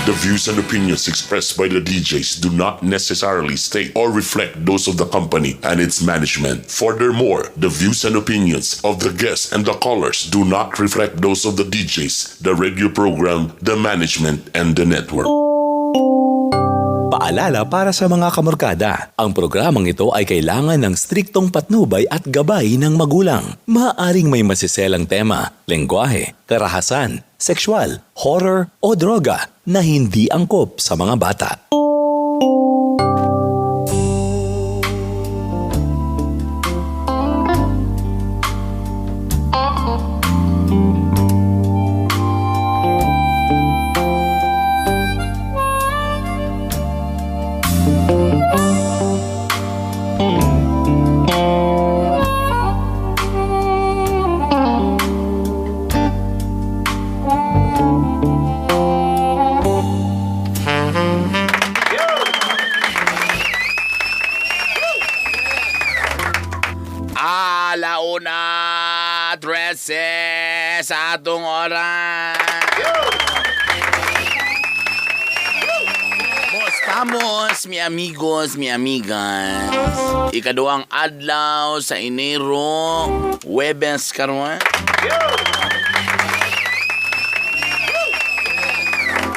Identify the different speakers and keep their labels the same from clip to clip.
Speaker 1: The views and opinions expressed by the DJs do not necessarily state or reflect those of the company and its management. Furthermore, the views and opinions of the guests and the callers do not reflect those of the DJs, the radio program, the management, and the network.
Speaker 2: Paalala para sa mga kamorkada, ang programang ito ay kailangan ng striktong patnubay at gabay ng magulang. Maaaring may masiselang tema, lengguwahe, karahasan, sexual, horror o droga na hindi angkop sa mga bata.
Speaker 3: Alauna, 13 sa atong oras. Estamos, mi amigos, mi amigas. Ikaduhang adlaw sa Enero, Huwebes karon.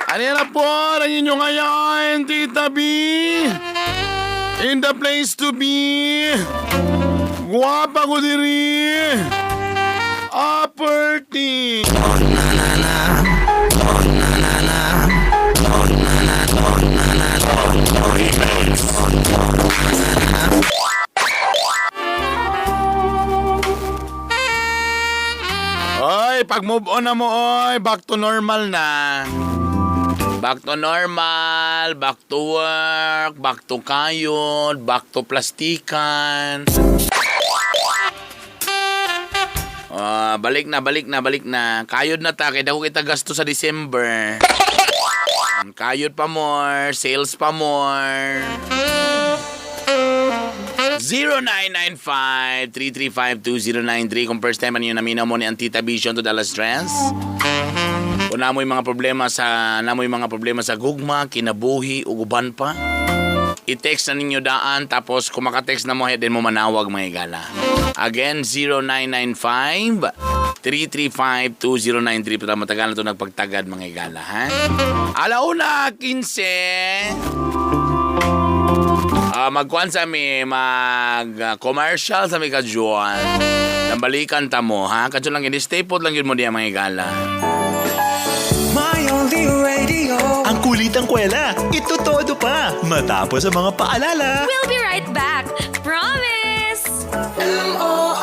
Speaker 3: Ano na po ang inyo ngayon, Tita B? In the place to be. Guwapa ko diri. Upper T. Oy, pag move on na mo, oy, back to normal na. Back to normal, back to work, back to kayod, back to plastikan. Ah, balik na, balik na, balik na. Kayod na ta, kay dako kita gasto sa December. Kayod pa more, sales pa more. 0995-335-2093. Kung first time ninyo naminaw mo ni ang Tita Vision to Dallas Trends. Kung namoy mga problema sa namoy mga problema sa gugma, kinabuhi ug uban pa. I-text na ninyo daan, tapos kung maka-text na mo din mo manawag, mga igala. Again, 0995 335 2093. Pero matagal na ito nagpagtagad, mga igala, ha? Alauna 15. Ah, magkuan sa mi, mag commercial sa mi kajuan. Nambalikan ta mo, ha? Kadyo lang yun, stay put lang yun mo diya, mga igala.
Speaker 4: My only radio.
Speaker 2: Ang kulitang kwela, ito todo pa. Matapos ang mga paalala.
Speaker 5: We'll be right back. Promise!
Speaker 4: M-O-R.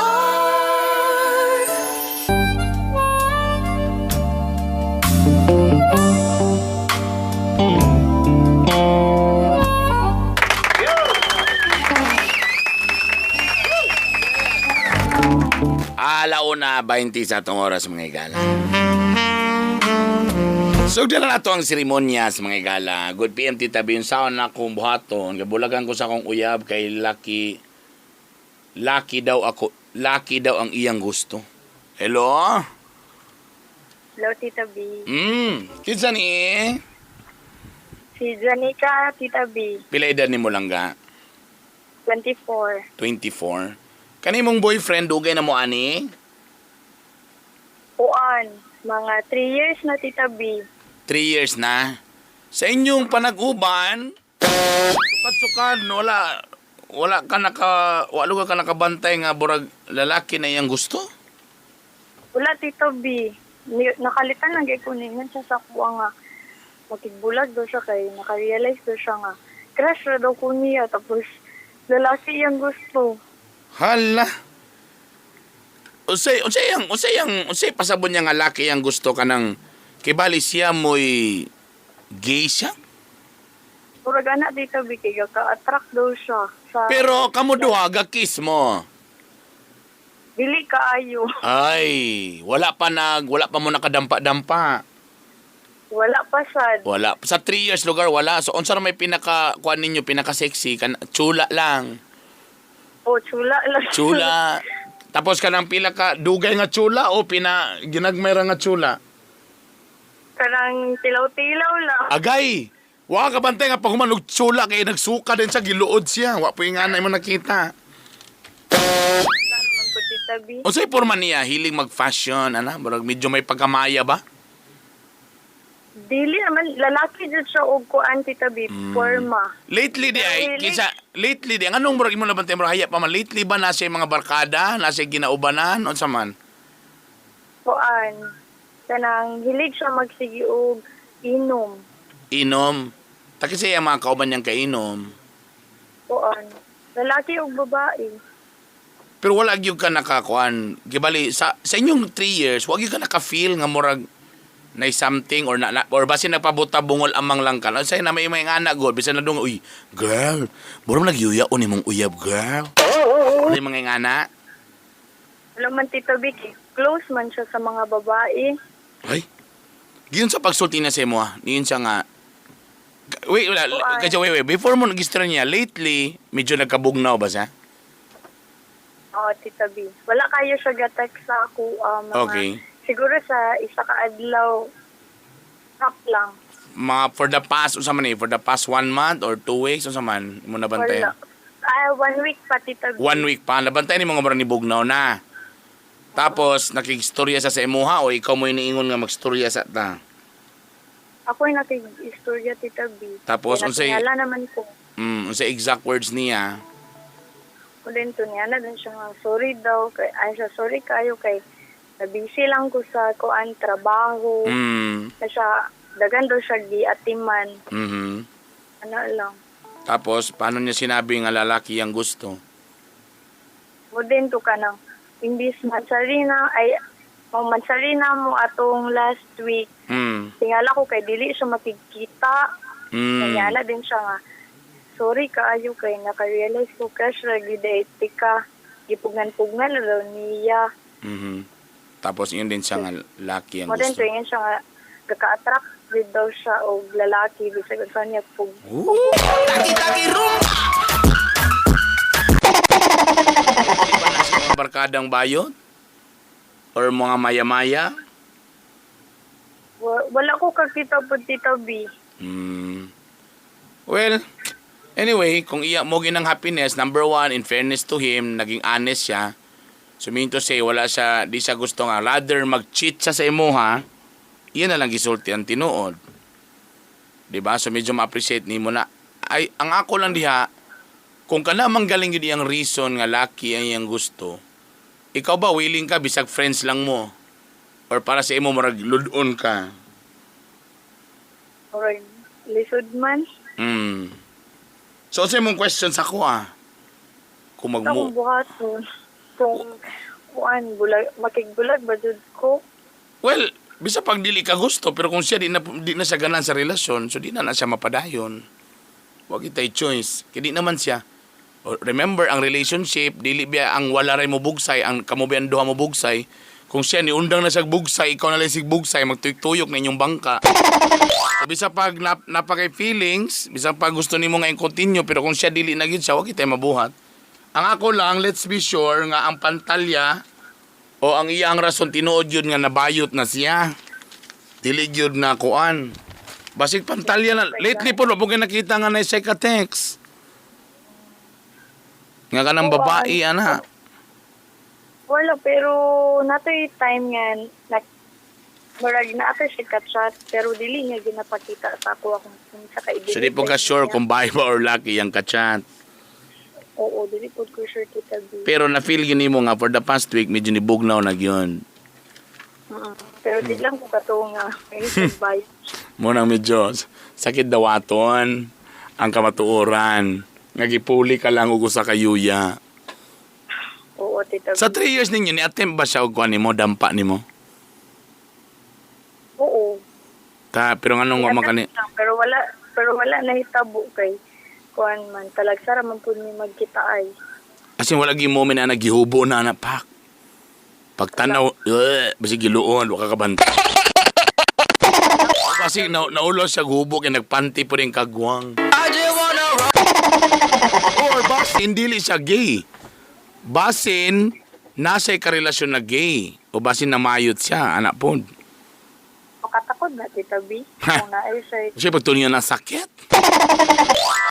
Speaker 3: Alauna 20 sa atong oras, mga igala. So, dyan na nato ang seremonya sa mga igala. Good PM, Tita B. Yung saon na akong buhaton. Gabulagan ko sa akong uyab kay Lucky. Lucky daw ako. Lucky daw ang iyang gusto. Hello?
Speaker 6: Hello, Tita B.
Speaker 3: Kinsa ni?
Speaker 6: Si Janica, Tita B,
Speaker 3: Pila edad ni mo langga?
Speaker 6: 24.
Speaker 3: 24. Kani mong boyfriend, dugay na mo ani?
Speaker 6: Uan, mga 3 years na, Tita B.
Speaker 3: 3 years na. Sa inyong panag-uban, sukad-sukad, wala wala ka naka wala ka nakabantay nga burag lalaki na iyang gusto?
Speaker 6: Wala, Tita B. Nakalitan lang kay kuningan siya sa kuha nga. Makigbulag daw siya kay nakarealize daw siya nga. Crush ra daw ko niya, tapos lalaki iyang gusto.
Speaker 3: Hala. Unsay unsay yang unsay yang unsay pasabon niya nga laki ang gusto kanang kibali siya mo'y gay siya?
Speaker 6: Murag ana, Tita B, kay ka-attract daw siya. Sa
Speaker 3: Pero kamo duha ga-kiss mo.
Speaker 6: Dili kaayo.
Speaker 3: Ay, wala pa mo nakadampa-dampa.
Speaker 6: Wala pa sad.
Speaker 3: Wala. Sa 3 years lugar wala. So unsa ra may pinaka kuan ninyo, pinaka sexy kan chula lang.
Speaker 6: O, chula lang.
Speaker 3: Chula. Tapos kanang pila ka dugay nga chula o pina ginagmay ra nga chula.
Speaker 6: Karang tilaw-tilaw lang.
Speaker 3: Agay! Wa ka bantay nga paghuman og tsula kay nagsuka din siya, giluod siya. Wa po yung anay mo nakita.
Speaker 6: Wala naman po, Tita B.
Speaker 3: Unsay porma niya hiling mag-fashion ana, murag medyo may pagkamaya ba?
Speaker 6: Dili naman, lalaki jud siya og kuan, Tita B, forma.
Speaker 3: Lately di ay
Speaker 6: Really?
Speaker 3: kinsa lately di ang anong murag imo nabantay, murag haya pa man lately ba na siya yung mga barkada, na siya ginaubanan, unsa man?
Speaker 6: Kuan. Kanang hilig siya magsigi og inom.
Speaker 3: Inom. Ta kasi ang mga kauban niyang kainom.
Speaker 6: Kuan. Lalaki og babae.
Speaker 3: Pero wala gyud ka nakakuan. Gibali sa inyong 3 years, wa gyud ka naka-feel nga murag na something or na, or basin nagpabuta bungol amang lang ka. Unsay na may anak god bisan na dong, uy, girl, buro nagyuya ni mong uyab, girl. Ano yung mga ingana?
Speaker 6: Wala man, Tito B, kay close man siya sa mga babae.
Speaker 3: Ay. Giyon sa pagsulti na sa imo, ah. Niyon siya nga. Wait, wala.
Speaker 6: Kuan.
Speaker 3: Kasi wait, wait. Before mo nag-istorya niya, lately, medyo nagkabugnaw ba siya?
Speaker 6: Oo, Tita B. Wala kayo siya ga-text sa ako. Mga,
Speaker 3: Okay.
Speaker 6: Siguro sa isa ka adlaw, half lang.
Speaker 3: Mga for the past, unsa man eh, for the past one month or 2 weeks, unsa man, mo nabantayan?
Speaker 6: Wala. Ah, one week pa, Tita B.
Speaker 3: One week pa, nabantayan ni mga mura ni Bugnaw na. Tapos, nakigstorya sa imuha o ikaw mo iniingon nga magstorya sa ta.
Speaker 6: Ako yung nakig-istorya, Tita B.
Speaker 3: Tapos,
Speaker 6: Kaya natingala naman ko.
Speaker 3: Unsay exact words niya?
Speaker 6: Kung din to niya na din siya nga, sorry daw. Kay, ay siya, sorry kayo kay nabisi lang ko sa kuan trabaho. Na siya, dagan daw siya giatiman. Ano lang.
Speaker 3: Tapos, paano niya sinabi nga lalaki ang gusto?
Speaker 6: Mo din to ka nang, imbis mansarina, ay, mo mansarina mo atong last week. Tingala ko kay dili siya makikita. Kanyala din siya nga, sorry kaayo kay naka-realize ko crush ra gyud ay tika. Gipugnan-pugnan na daw niya.
Speaker 3: Tapos, yun din siya nga laki ang
Speaker 6: Mo din
Speaker 3: gusto.
Speaker 6: to ingon siya nga gaka-attract gud daw siya og lalaki bisag unsa niya pug.
Speaker 3: Ooh! Di ba nasa mga barkadang bayot? Or mga maya-maya?
Speaker 6: Wala ko kakita po, Tita B.
Speaker 3: Well, anyway, kung iya mo ginang happiness, number one, in fairness to him, naging honest siya. So meaning to say, wala siya, di siya gusto nga. Rather, mag-cheat siya sa imuha, iyan na lang gisulti ang tinuod. Diba? So medyo ma-appreciate nimo na. Ay, ang ako lang diha, kung kana manggaling yun iyang reason nga laki ang iyang gusto, ikaw ba willing ka bisag friends lang mo? Or para sa imo murag ludon ka?
Speaker 6: Or lisod man.
Speaker 3: So, sa imong question sa ako ah. Kung
Speaker 6: Akong
Speaker 3: magmo
Speaker 6: buhaton. Kung kuan bulag makigbulag ba jud ko?
Speaker 3: Well, bisa pag dili ka gusto, pero kung siya di na siya ganan sa relasyon, so di na na siya mapadayon. Wa kitay choice. Kay di naman siya. O, remember, ang relationship, dili biya ang wala ray mo bugsay, ang kamo biya ang duha mo bugsay. Kung siya ni undang na siya bugsay, ikaw na lang sig bugsay, magtuyok-tuyok na inyong bangka. So, bisa pag napakay feelings, bisa pag gusto nimo nga i-continue, pero kung siya dili na gyud siya, wa kitay mabuhat. Ang ako lang, let's be sure nga ang pantalya o ang iyang rason tinuod yun nga nabayot na siya. Dili gyud na kuan. Basig pantalya na. Lately po, wa po kayo nakita nga na siya ka-text. Nga ka ng babae, ana.
Speaker 6: Wala, pero natoy time nga na murag na ato siya ka-chat pero dili niya ginapakita sa ako akong kung sa kaibigan.
Speaker 3: So di po ka sure kung babae ba or laki yung ka-chat.
Speaker 6: Oo, dili po ko sure, Tita B.
Speaker 3: Pero na-feel yun nimo nga for the past week, medyo nibugnaw na yun.
Speaker 6: Pero di lang ko kato nga may bye.
Speaker 3: Munang medyo sakit dawaton ang kamatuoran. Nga gipuli ka lang og usa ka yuya.
Speaker 6: Oo, Tita B.
Speaker 3: Sa 3 years ninyo, ni-attempt ba siya og kuan nimo, dampa nimo?
Speaker 6: Oo.
Speaker 3: Ta, pero nganong wa man kani?
Speaker 6: Pero wala nahitabo kay kuan man talagsara man pud mi magkita ay.
Speaker 3: As in, wala gyud moment na nagihubo na na pak. Pagtanaw, basig giluon, wa ka kabantay. Kasi naulo siya gubo kay nagpanty po rin kagwang. Or basin dili siya gay. Basin nasa karelasyon na gay o basin namayot siya anak po.
Speaker 6: Makatakot. Makatakod na, Tita B. Kung naay siya.
Speaker 3: Siya pagtuloy niya na sakit.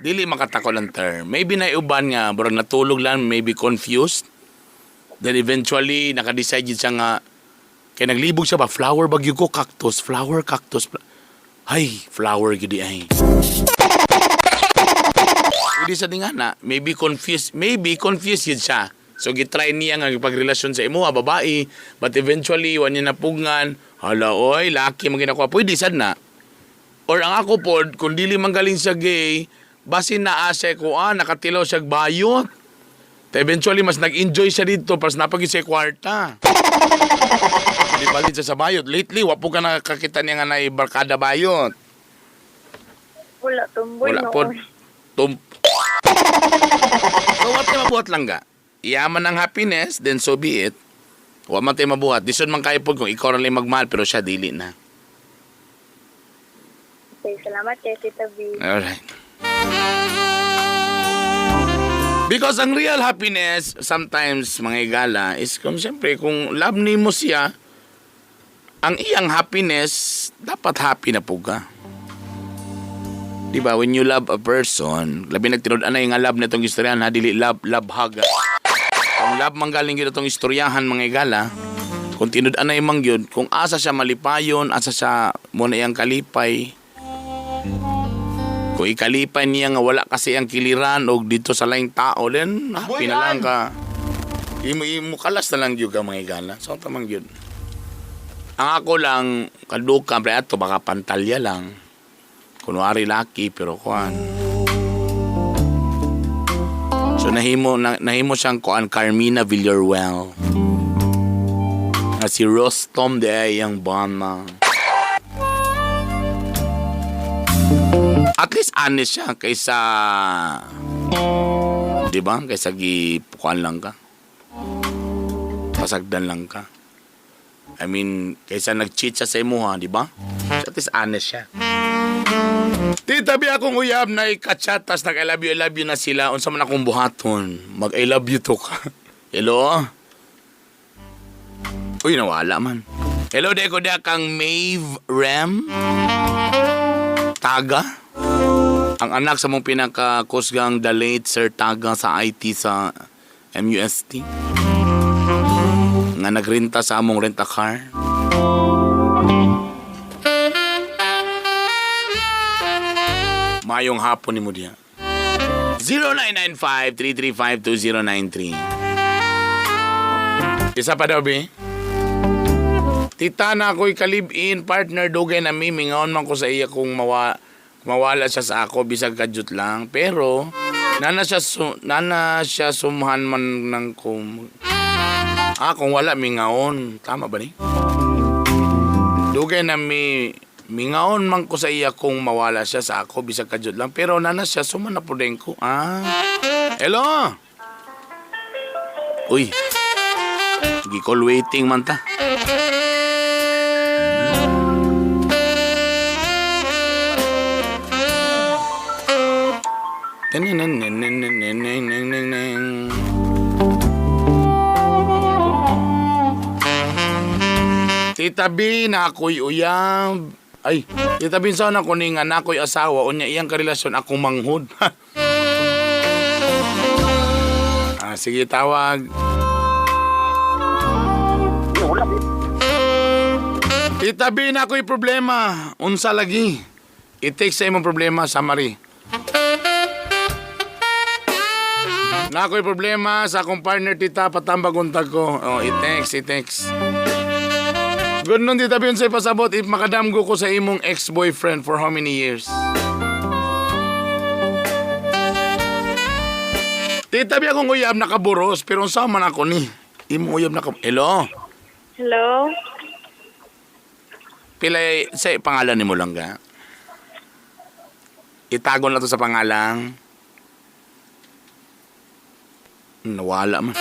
Speaker 3: Dili makatakol ang term. Maybe naiuban nga, burag natulog lang, maybe confused. Then eventually, nakadecide yun siya nga, kaya naglibog siya ba, flower bagyo ko, cactus, flower, cactus. Ay, flower gidi ay. Pwede sa nga na, maybe confused yun siya. So gitry niya nga pagrelasyon sa imo, babae, but eventually, wa niya napugngan, hala oy, laki man ginakuha. Pwede sad na. Or ang ako pod, kung dili man galing siya gay, basin naa siya ko, nakatilaw siya bayot. Ta eventually, mas nag-enjoy siya dito, pas napagin siya kwarta. Di balit siya sa bayot. Lately, wa po ka nakakita niya nga na barkada bayot.
Speaker 6: Wala, tumboy
Speaker 3: Wala
Speaker 6: noon.
Speaker 3: pod. So, what tayo mabuhat lang ga? Yaman ang happiness, then so be it. Wa man tayo mabuhat. Dison man kayo pod kung ikaw rin lang magmahal, pero siya dili na.
Speaker 6: Okay, salamat kay Tita B.
Speaker 3: Alright. Because ang real happiness, sometimes, mga igala, is kung siyempre, kung love nimo siya, ang iyang happiness, dapat happy na po ka. Di ba? When you love a person, labi nagtinud anay nga love na itong istoryahan, ha? Dili love, love hug. Kung love man galing yun itong istoryahan, mga igala, kung tinud anay man yun, kung asa siya malipayon, asa siya mo na iyang kalipay, kung ikalipay niya nga wala kasi ang kiliran og dito sa laing tao, then happy na lang ka. Imo imo kalas na lang gyud ka mga igala. So tamang gyud. Ang ako lang kaduka pre ato baka pantalya lang. Kunwari laki pero kuan. So nahimo siyang kuan Carmina Villaruel. Nga si Rostom de ay ang bana. At least honest siya kaysa, di ba? Kaysa gipukuan lang ka. Pasagdan lang ka. I mean, kaysa nag-cheat siya sa imuha, di ba? So at least honest siya. Tita, bi akong uyab na ikachat, tas nag-I love you, I love you na sila. Unsa man akong buhaton? Mag-I love you to ka. Hello? Uy, nawala man. Hello, deko da kang Maeve Rem. Taga? Ang anak sa mong pinakakusgang the late Sir Taga sa IT sa MUST. Nga nagrenta sa among rent a car. Mayong hapon ni mo diya. 0995-335-2093. Isa pa daw, be? Tita na ako'y kalib-in partner dugay na mi mingaon man ko sa iya kung mawala siya sa ako bisag kadyot lang pero nana siya sumhan man ng kung kung wala mingaon tama ba ni dugay na mi mingaon man ko sa iya kung mawala siya sa ako bisag kadyot lang pero nana siya suman na po din ko. Hello. Uy, gi-call waiting man ta. Tita B, na ako'y uyab. Ay, Tita B, saan ako ni nga na ako'y asawa, unya iyang karelasyon, akong manghod. Sige, tawag. Tita B, na ako'y problema. Unsa lagi? I-take sa imong problema, summary. Na ako'y problema sa akong partner, tita, patambag untag ko. Oh, i-text, i-text. Good noon, Tita Beyonce, pasabot if makadamgo ko sa imong ex-boyfriend for how many years? Tita B, akong uyab nakaburos, pero unsa man ako ni? Imong uyab naka... Hello?
Speaker 6: Hello?
Speaker 3: Pila sa pangalan nimo lang ga? Itago na to sa pangalang. Nawala man.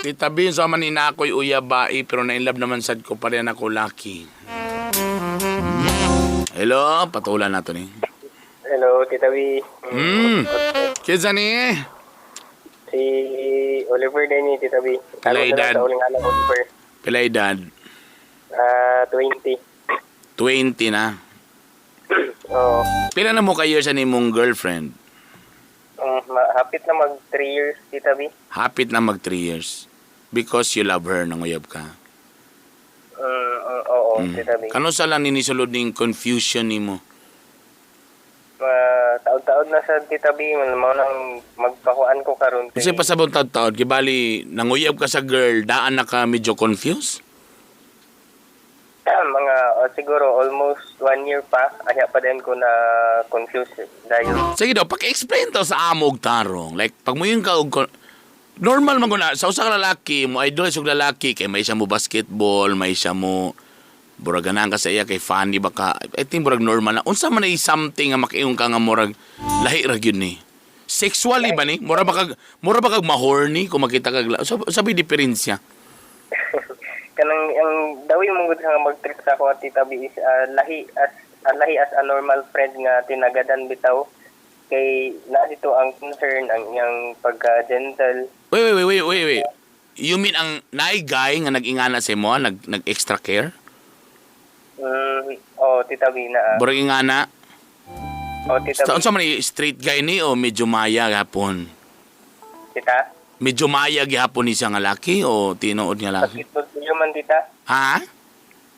Speaker 3: Tita B, sa man ina ako'y uyabai pero na-inlove naman sad ko pa rin ako lucky. Hello, patulan na to ni.
Speaker 7: Hello, Tita B.
Speaker 3: Kinsa ni?
Speaker 7: Si Oliver din ni Tita B.
Speaker 3: Hello,
Speaker 7: Tawag na lang
Speaker 3: Dad.
Speaker 7: sa uling anak, Oliver.
Speaker 3: Pila edad?
Speaker 7: 20.
Speaker 3: 20 na.
Speaker 7: Oo.
Speaker 3: Pila na mo ka years ani imong girlfriend?
Speaker 7: Hapit na mag 3 years, Tita B.
Speaker 3: Hapit na mag 3 years. Because you love her, nanguyab ka.
Speaker 7: Oo, Tita B.
Speaker 3: Kano sa lang ninisulod ning confusion nimo?
Speaker 7: Taod-taod na sa Tita B, mao nang magpakuan ko karon kay
Speaker 3: Kasi pasabot taod-taod, kibali nanguyab ka sa girl, daan na ka medyo confused?
Speaker 7: Mga siguro almost one year pa, anya pa din ko na confused dahil
Speaker 3: Sige daw, paki-explain to sa amo og tarong. Like, pag mo ka og normal man guna, sa usa ka lalaki, mo idol sa lalaki, kay may siya mo basketball, may siya mo burag ganahan ka sa iya kay funny baka. I think burag normal na. Unsa man ay something nga makiingon ka nga murag lahi ra gyud ni? Sexually ba ni? Mura ba kag mahorny kung makita kag so, sabi diferensya?
Speaker 7: Kanang ang dawi mo gud nga mag-trip sa ako at Tita B is lahi as a normal friend nga tinagadan bitaw kay naa dito ang concern ang iyang pagka gentle.
Speaker 3: Wait, wait, wait, wait, wait, wait. You mean ang naay guy nga nag-ingana sa imo, nag extra care?
Speaker 7: Oh, Tita B, na
Speaker 3: Burag ingana?
Speaker 7: Oh, Tita
Speaker 3: Sa
Speaker 7: B.
Speaker 3: unsa man ni, straight guy ni o medyo maya gapon?
Speaker 7: Tita.
Speaker 3: Medyo maya gihapon ni siya nga laki o tinuod nga laki?
Speaker 7: Basketball player man, Tita.
Speaker 3: Ha?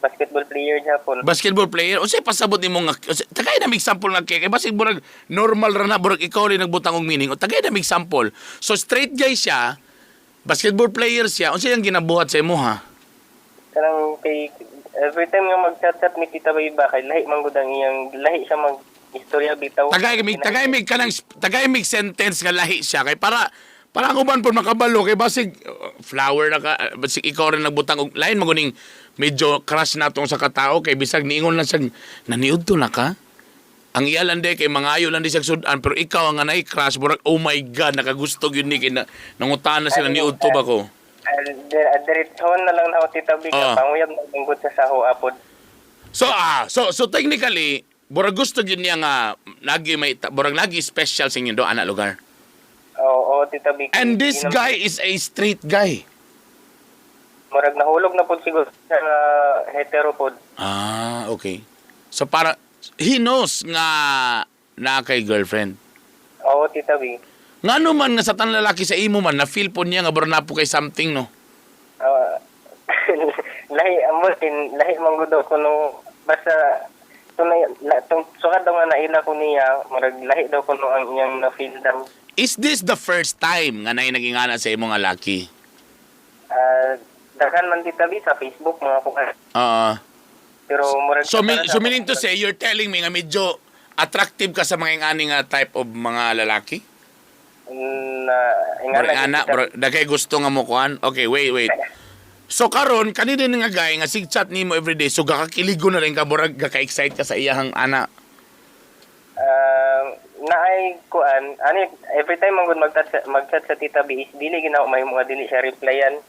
Speaker 7: Basketball player Japon.
Speaker 3: Basketball player? Unsay pasabot nimo nga tagay na mig example nga kay basig burag normal ra na, burag ikaw rin nagbutang og meaning o tagay na mig example. So straight guy siya, basketball player siya. Unsay ang ginabuhat sa imo, ha?
Speaker 7: Kanang kay every time nga mag-chat-chat ni Tita B ba kay lahi man gud ang iyang lahi siya mag istorya bitaw.
Speaker 3: Tagay mig kanang tagay mig sentence nga lahi siya kay para ang uban po makabalo kay basig flower na ka, basig ikaw rin nagbutang og lain man guning medyo crush natong sa katao kay bisag niingon lang siya naniudto na ka. Ang iya lang di kay mangayo lang di siya sudan, pero ikaw ang anay crush, murag oh my God, nakagusto gyud ni kay na, nangutana sila niudto ba ko.
Speaker 7: Diretsahon na lang na ako, Tita B,
Speaker 3: Ah.
Speaker 7: panguyab na lingkod sa saho apod.
Speaker 3: So technically murag gusto gyud niya nga nagi may murag nagi special sa inyo do ana lugar.
Speaker 7: Oo, Tita B.
Speaker 3: And this
Speaker 7: Di
Speaker 3: guy is a straight guy.
Speaker 7: Murag nahulog na pod siguro siya nga hetero pod.
Speaker 3: Ah, okay. So para he knows nga na kay girlfriend.
Speaker 7: Oo, Tita B.
Speaker 3: Ngano man nga sa tanan lalaki sa imo man na feel po niya nga bro na po kay something, no?
Speaker 7: Ah, lahi amo tin lahi man gud daw kuno basta tunay la, tung sukad daw nga naila ko niya, murag lahi daw kuno ang iyang na feel daw.
Speaker 3: Is this the first time nga nay nagingana sa imo nga laki?
Speaker 7: Ah, daghan man, Tita B, sa Facebook mga kuan. Pero murag
Speaker 3: So meaning to say you're telling me nga medyo attractive ka sa mga ingani nga type of mga lalaki?
Speaker 7: Na ingana
Speaker 3: Murag ana,
Speaker 7: Tita B.
Speaker 3: murag daghay gusto nga mo kuan. Okay, wait, wait. So karon kani din nga guy nga sig chat nimo everyday, so gakakiligo na rin ka, murag gaka-excite ka sa iyahang ana?
Speaker 7: Ah, naay kuan ani every time man gud mag-chat sa Tita B is dili gina ako mahimo nga dili siya replyan.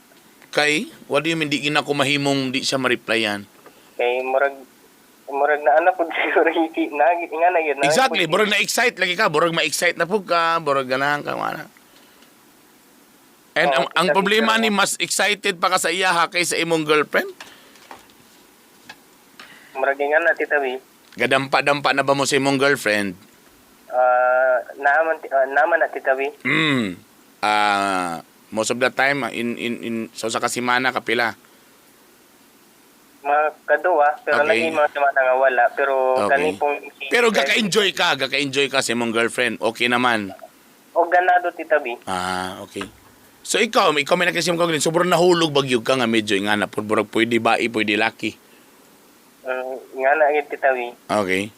Speaker 3: Kay, what do you mean di gina ko mahimong di siya ma-replyan?
Speaker 7: Kay murag na ana pud siguro iki na ingana gyud na.
Speaker 3: Exactly, murag na-excite lagi ka, murag ma-excite na pud ka, murag ganahan ka mana. And
Speaker 7: Oo,
Speaker 3: ang
Speaker 7: Tita B,
Speaker 3: problema
Speaker 7: pero
Speaker 3: ni mas excited pa ka sa iyaha kaysa imong girlfriend?
Speaker 7: Murag ingana, Tita B.
Speaker 3: Gadampa-dampa na ba mo sa imong girlfriend?
Speaker 7: Ah, naaman na, Tita B.
Speaker 3: Ah, most of the time in so sa kasimana kapila?
Speaker 7: Mga kaduwa, pero naging mga semana nga wala, pero kani pong si
Speaker 3: Pero gaka-enjoy ka sa imong girlfriend. Okay naman?
Speaker 7: O ganado, Tita B.
Speaker 3: Ah, okay. So ikaw may nakasim ka sobrang nahulog bagyog ka nga medyo nga na murag pwede bae, pwede laki.
Speaker 7: Ingana gyud, Tita B.
Speaker 3: Okay.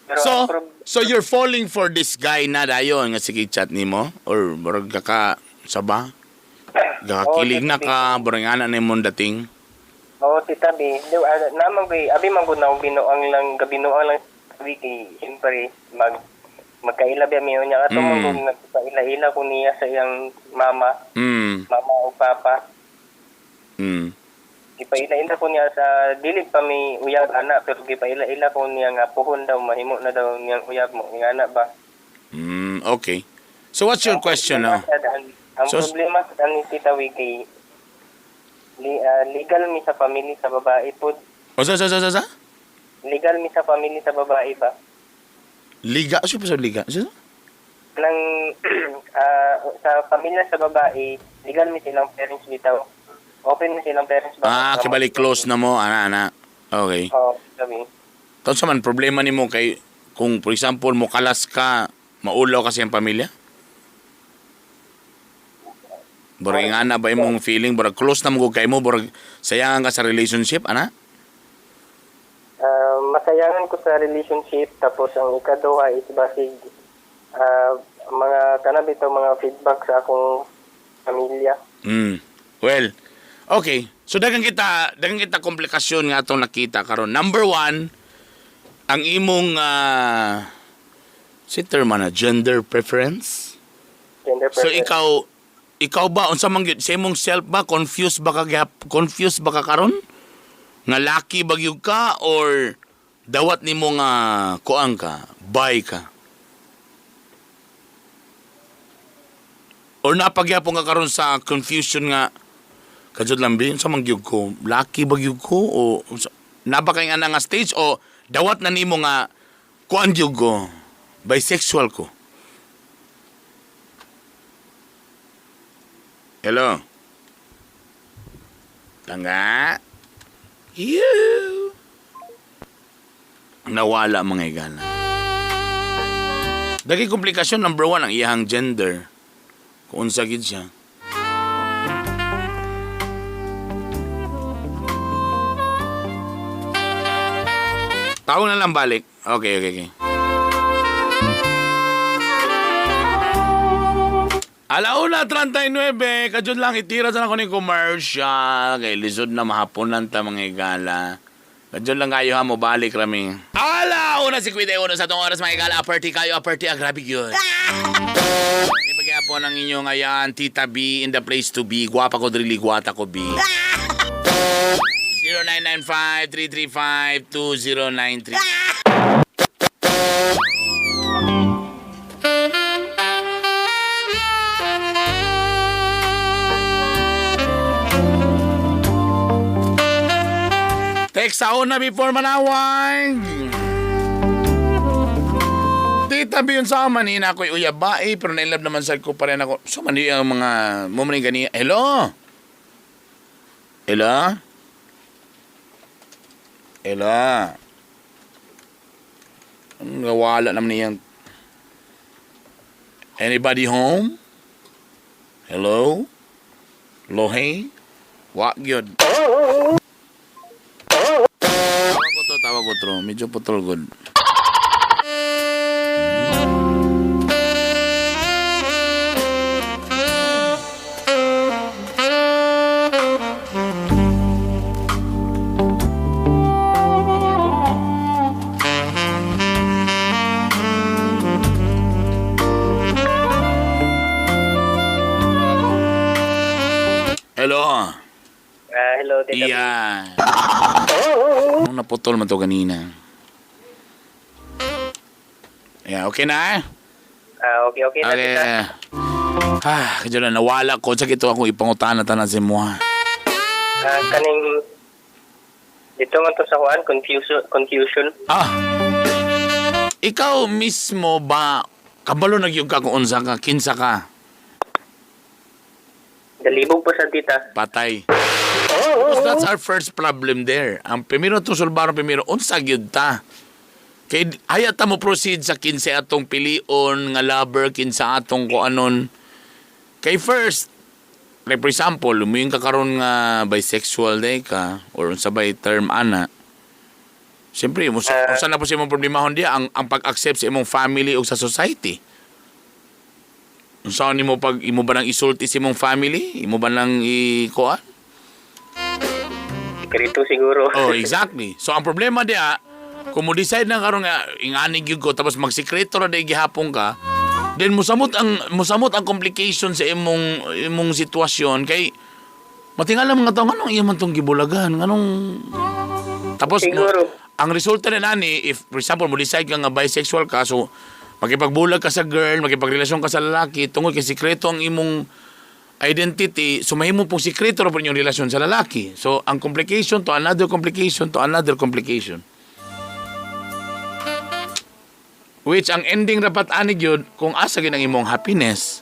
Speaker 7: Pero
Speaker 3: So,
Speaker 7: ang
Speaker 3: so you're falling for this guy na dayon nga sige chat nimo or murag ka saba? Gakakilig
Speaker 7: Oo,
Speaker 3: na
Speaker 7: Tita B.
Speaker 3: ka, murag nga na imong dating.
Speaker 7: Oo, Tita B. Di, naman kay abi man gud na akong binuang lang, gabinuang lang sabi kay siyempre magkaila ba mi niya ato man gud nagpaila-ila ko niya sa iyang mama, mama o papa. Gipaila-ila ko niya sa dili pa mi uyab ana, pero gipaila-ila ko niya nga puhon daw mahimo na daw niyang uyab mo ingana ba.
Speaker 3: Okay. So what's your
Speaker 7: Ang
Speaker 3: question now?
Speaker 7: problema sa Ang problema sa ni Tita B kay Legal mi sa family sa babae pod.
Speaker 3: O sa?
Speaker 7: Legal mi sa family sa babae ba?
Speaker 3: Liga siya pa sa liga. Siya?
Speaker 7: Nang sa pamilya sa babae, legal mi silang parents bitaw. Open mi silang parents ba?
Speaker 3: Ah, kibali close na mo, ana ana. Okay.
Speaker 7: Oo, Tita B.
Speaker 3: Tapos man problema nimo kay kung for example mo kalas ka, maulaw kasi ang pamilya? Burag nga na ba imong feeling, burag close na mo kay mo, burag sayangan ka sa relationship, ana?
Speaker 7: Masayangan ko sa relationship, tapos ang ikaduha is basig mga kanang bitaw mga feedback sa akong pamilya.
Speaker 3: Well, okay. So daghan kita komplikasyon nga atong nakita karon. Number one, ang imong si term na gender preference.
Speaker 7: Gender
Speaker 3: So
Speaker 7: preference.
Speaker 3: ikaw ba unsa man gyud sa imong self ba, confused ba ka confused ba ka karon? Nga laki ba gyud ka or dawat nimo nga kuang ka, bi ka? Or napagyapon ka karon sa confusion nga kajud lang bi, unsa man gyud ko, laki ba gyud ko o naa ba kay ana nga stage o dawat na nimo nga kuan gyud ko, bisexual ko? Hello. Tangga. You. Nawala, mga igala. Dagi komplikasyon number one ang iyang gender. Kung unsa gid siya. Tawag na lang balik. Okay. 1:39, kadyon lang itira sa nako ni commercial. Kay lisod na mahaponan ta, mga igala. Kadyon lang kayo ha, mo balik rami. 1:51 sa atong oras, mga igala. Aperti kayo, aperti, ah, grabe yun. Di pagyapon ang inyo ngayon, Tita B in the place to be. Gwapa ko drili, gwata ko B. 0995-335-2093. Text sa una before manawag. Tita B, yun sa man, ina ako'y uyabae, pero nailab naman sa ko pa rin ako. So man ang mga mo man gani. Hello? Hello? Hello? Ang nawala naman niyang. Anybody home? Hello? Lohe? Wa gyud. Tawag ko to, tawag ko to. Medyo putol good. Hello?
Speaker 7: Hello, Tita B.
Speaker 3: Iyan. Anong naputol man to kanina? Yeah, okay na eh?
Speaker 7: Okay na,
Speaker 3: Okay.
Speaker 7: Tita.
Speaker 3: Ah, kadyo na nawala ko. Sakit ito akong ipangutana tanan si Muha.
Speaker 7: Kaning dito man to sa kuan, confusion confusion.
Speaker 3: Ah. Ikaw mismo ba kabalo na gyud ka kung unsa ka, kinsa ka?
Speaker 7: Dalibog po sa tita.
Speaker 3: Patay. Because that's our first problem there. Ang primero itong sulbaron primero, unsa gyud ta? Kay hayat ta mo proceed sa kinsa atong pilion nga lover, kinsa atong kuanon. Kay first, like for example, lumiyon ka karon nga bisexual day ka or unsa bay term ana. Siyempre, unsa na po sa imong problemahon diya ang pag-accept sa imong family o sa society. Unsa nimo pag imo ba nang isulti sa imong family? Imo ba nang ikuan?
Speaker 7: Sekreto siguro.
Speaker 3: Oh, exactly. So ang problema diya, kung mo decide na karon nga ingani gyud ko tapos magsikreto ra day gihapon ka, then musamot ang complication sa imong sitwasyon kay matingala mga tao nganong iya man tong gibulagan, nganong tapos mo,
Speaker 7: Siguro.
Speaker 3: ang resulta na nani, if for example mo decide ka nga bisexual ka, so makipagbulag ka sa girl, makipagrelasyon ka sa lalaki tungod kay sikreto ang imong Identity, so mahimo pong sikreto ra po inyong relasyon sa lalaki. So, ang complication to another complication to another complication. Which ang ending dapat ani gyud kung asa gyud ang imong happiness.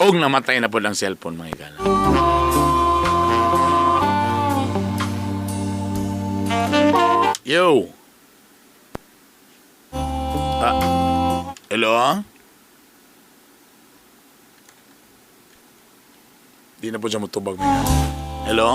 Speaker 3: Og namatay na po ang cellphone, mga higala. Yo. Ah, hello? Di na po siya mutubag, mga higala. Hello?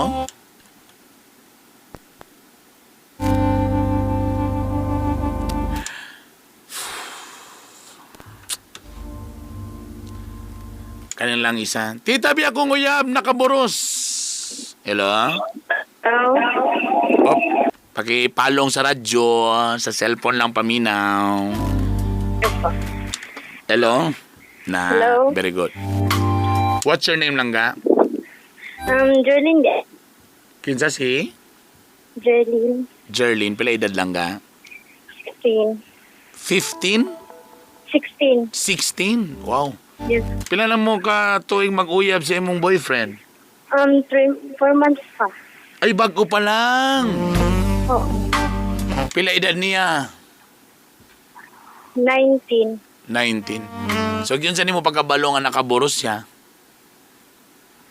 Speaker 3: Kanilang isa. Tita, bi akong uyab, nakaburos. Hello?
Speaker 6: Hello?
Speaker 3: Op, pakipalong sa radyo, sa cellphone lang paminaw. Hello? Na,
Speaker 6: Hello?
Speaker 3: very good. What's your name lang ga?
Speaker 6: Jerlyn de.
Speaker 3: Kinsa si?
Speaker 6: Jerlyn.
Speaker 3: Jerlyn, pila edad lang ga?
Speaker 6: 16.
Speaker 3: 15?
Speaker 6: 16.
Speaker 3: 16? Wow.
Speaker 6: Yes.
Speaker 3: Pila na mo ka tuwing mag-uyab sa imong boyfriend?
Speaker 6: 3, 4 months pa.
Speaker 3: Ay, bago pa lang.
Speaker 6: Oo.
Speaker 3: Pila edad niya?
Speaker 6: 19.
Speaker 3: 19. So, yun sa nimo pagkabalo nga nakaburos siya,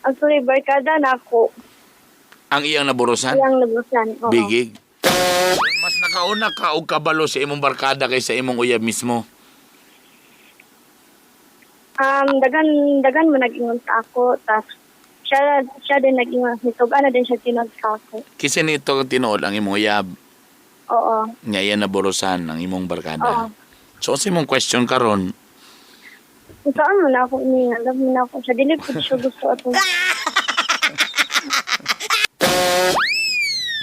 Speaker 6: Actually, barkada na ako.
Speaker 3: Ang iyang naburusan?
Speaker 6: Iyang nabusan. Oo.
Speaker 3: Bigig. Mas nakauna ka og kabalo sa imong barkada kaysa imong uyab mismo.
Speaker 6: Dagan mo nag-ingon sa ako. Tas, siya din nag-ingon. Nitog-an na din siya tinog sa ako.
Speaker 3: Kasi nito tinuod ang imong uyab
Speaker 6: Oo.
Speaker 3: nga iya naburusan ang imong barkada.
Speaker 6: Oo.
Speaker 3: So unsa imong question karon?
Speaker 6: Kung saan mo na ako niya, love mo na ako siya. Dili ko siya gusto atong.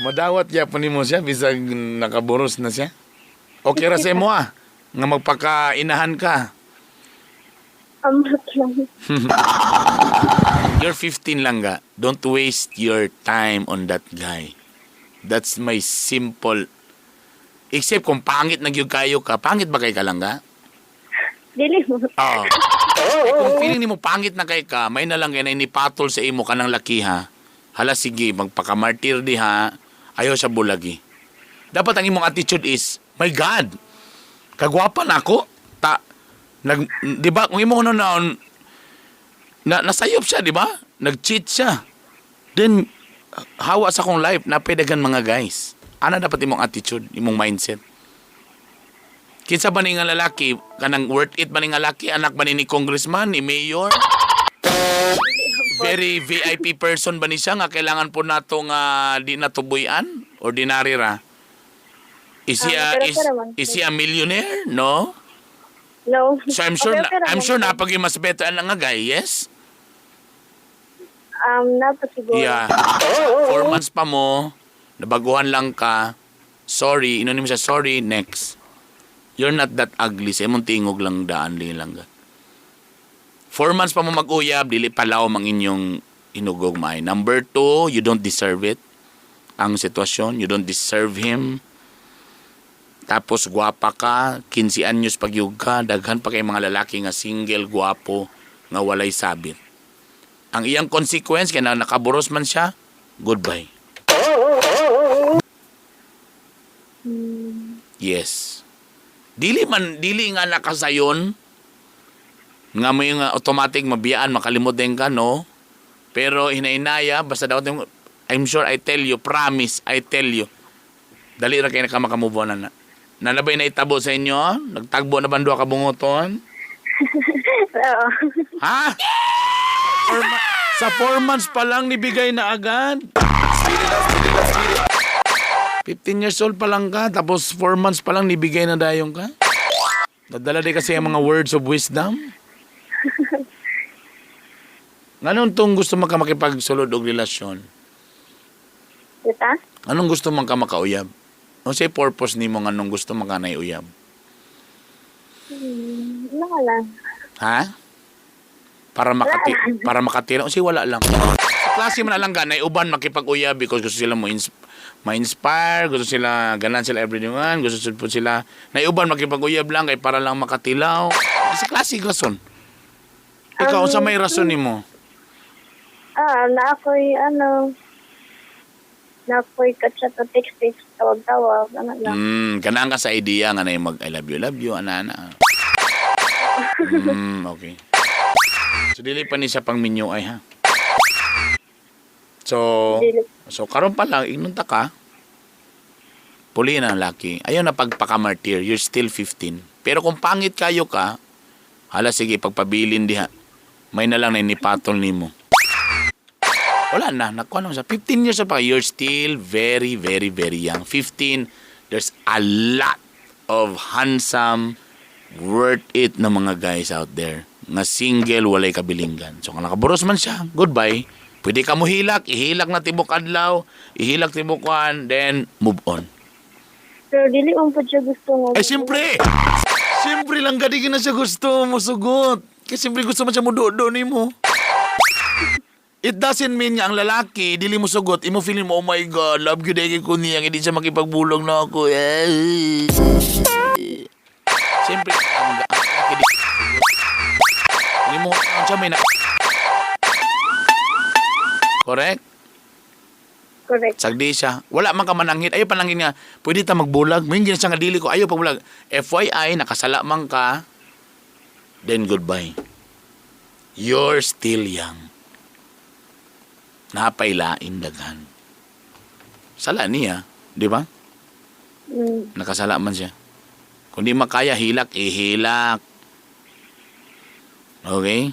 Speaker 3: Madawat gyapon nimo siya bisag nakaburos na siya. Okay ra sa imo ah nga magpakainahan ka.
Speaker 6: Amot lang.
Speaker 3: You're 15 lang ga. Don't waste your time on that guy. That's my simple. Except kung pangit na gyud kayo ka, pangit ba kay ka lang ga?
Speaker 6: Dili mo.
Speaker 3: Oo. Eh, kung feeling nimo pangit na kay ka, may na lang kay na inipatol sa imo kanang laki ha. Hala sige, magpakamartir di ha. Ayaw sa bulagi. Dapat ang imong attitude is, my God, kagwapa na ako. Ta, nag, di ba, kung imong na, na, nasayop siya, di ba? Nag-cheat siya. Then, hawa sa akong life, napedagan mga guys. Ana dapat imong attitude, imong mindset. Kinsa ba ni nga lalaki, kanang worth it ba ni nga lalaki, anak ba ni congressman, ni mayor? Very VIP person ba ni siya nga kailangan po nato nga di natubuyan? Ordinary ra. Is he a,
Speaker 6: Ah, pero
Speaker 3: is,
Speaker 6: pero man,
Speaker 3: is he a millionaire? No?
Speaker 6: No.
Speaker 3: So I'm sure
Speaker 6: Okay,
Speaker 3: na,
Speaker 6: okay
Speaker 3: I'm
Speaker 6: raman.
Speaker 3: sure napag mas better ang nga guy, yes?
Speaker 6: Napa siguro.
Speaker 3: Yeah. 4 months pa mo, nabaguhan lang ka. Sorry, inonim siya, sorry, next. You're not that ugly. Sa imong tingog lang daan, li lang ga. 4 months pa mo mag-uyab, dili palaw mang inyong inugog maay. Number two, you don't deserve it. Ang sitwasyon, you don't deserve him. Tapos gwapa ka, 15 anyos pagyug ka, daghan pa kay mga lalaki nga single, gwapo, nga walay sabit. Ang iyang consequence, kaya na nakaburos man siya, goodbye. Yes. Dili man, dili nga nakasayon, nga may nga automatic mabiyaan, makalimot din ka, no? Pero hinainaya, basta daw, I'm sure I tell you, promise, I tell you, dali ra kay na ka makamove on na na. Nanabay na itabo sa inyo? Nagtagbo na ba ang duha ka bungoton?
Speaker 6: Oo.
Speaker 3: Ha? Sa 4 months pa lang nibigay na agad. 15 years old pa lang ka, tapos 4 months pa lang nibigay na dayon ka. Nadala di kasi ang mga words of wisdom. Anong tong gusto man ka makipagsulod og relasyon?
Speaker 6: Kita?
Speaker 3: Anong gusto man ka makauyab? Ano say purpose nimo nga anong gusto man ka uyab?
Speaker 6: Ano ka lang.
Speaker 3: Ha? Para makatira. O sige, wala lang. Sa klase man lang ganay uban makipag-uyab because gusto sila mo ma-inspire, gusto sila ganan sila everyone, gusto sila po sila naiuban makipag-uyab lang kay para lang makatilaw. Sa klase rason. Ikaw, unsa may rason nimo?
Speaker 6: Ah, na ako'y ano, na ako'y kachat na text-text, tawag-tawag, ano lang.
Speaker 3: Kanang ka sa idea nga na mag I love you, ana ana. Okay. So dili pa ni siya pang minyo ay ha. So
Speaker 6: Dili.
Speaker 3: so karon pa lang ignunta ka. Puli na ang laki. Ayaw na pagpakamartir, you're still 15. Pero kung pangit kayo ka, hala sige pagpabilin diha. May na lang na inipatol nimo. Wala na, nakuha naman siya. 15 years pa, you're still very, very, very young. 15, there's a lot of handsome, worth it na mga guys out there nga single, walay kabilinggan. So, kung nakaburos man siya, goodbye. Pwede ka mo hilak, ihilak na tibok adlaw, ihilak tibok kuan, then move on.
Speaker 6: Pero dili man po siya gusto nga.
Speaker 3: Eh, siyempre! Siyempre lang, gadi na siya gusto mo sugot. Kasi siyempre gusto mo siya mudo-do ni mo. It doesn't mean nga ang lalaki, dili mo sugot, imo feeling mo, oh my God, love you dahil ko niya, hindi siya makipagbulong na ako. Eh. Siyempre, ang lalaki di sugot. Hindi mo siya may na... Correct?
Speaker 6: Correct.
Speaker 3: Sagdi siya. Wala man ka mananghit. Ayaw panangin nga. Pwede ta magbulag. May siya nga dili ko. Ayaw pagbulag. FYI, nakasala man ka. Then goodbye. You're still young. Napailain daghan. Sala niya. Di ba? Nakasala man siya. Kung di makaya, hilak, ihilak. Okay?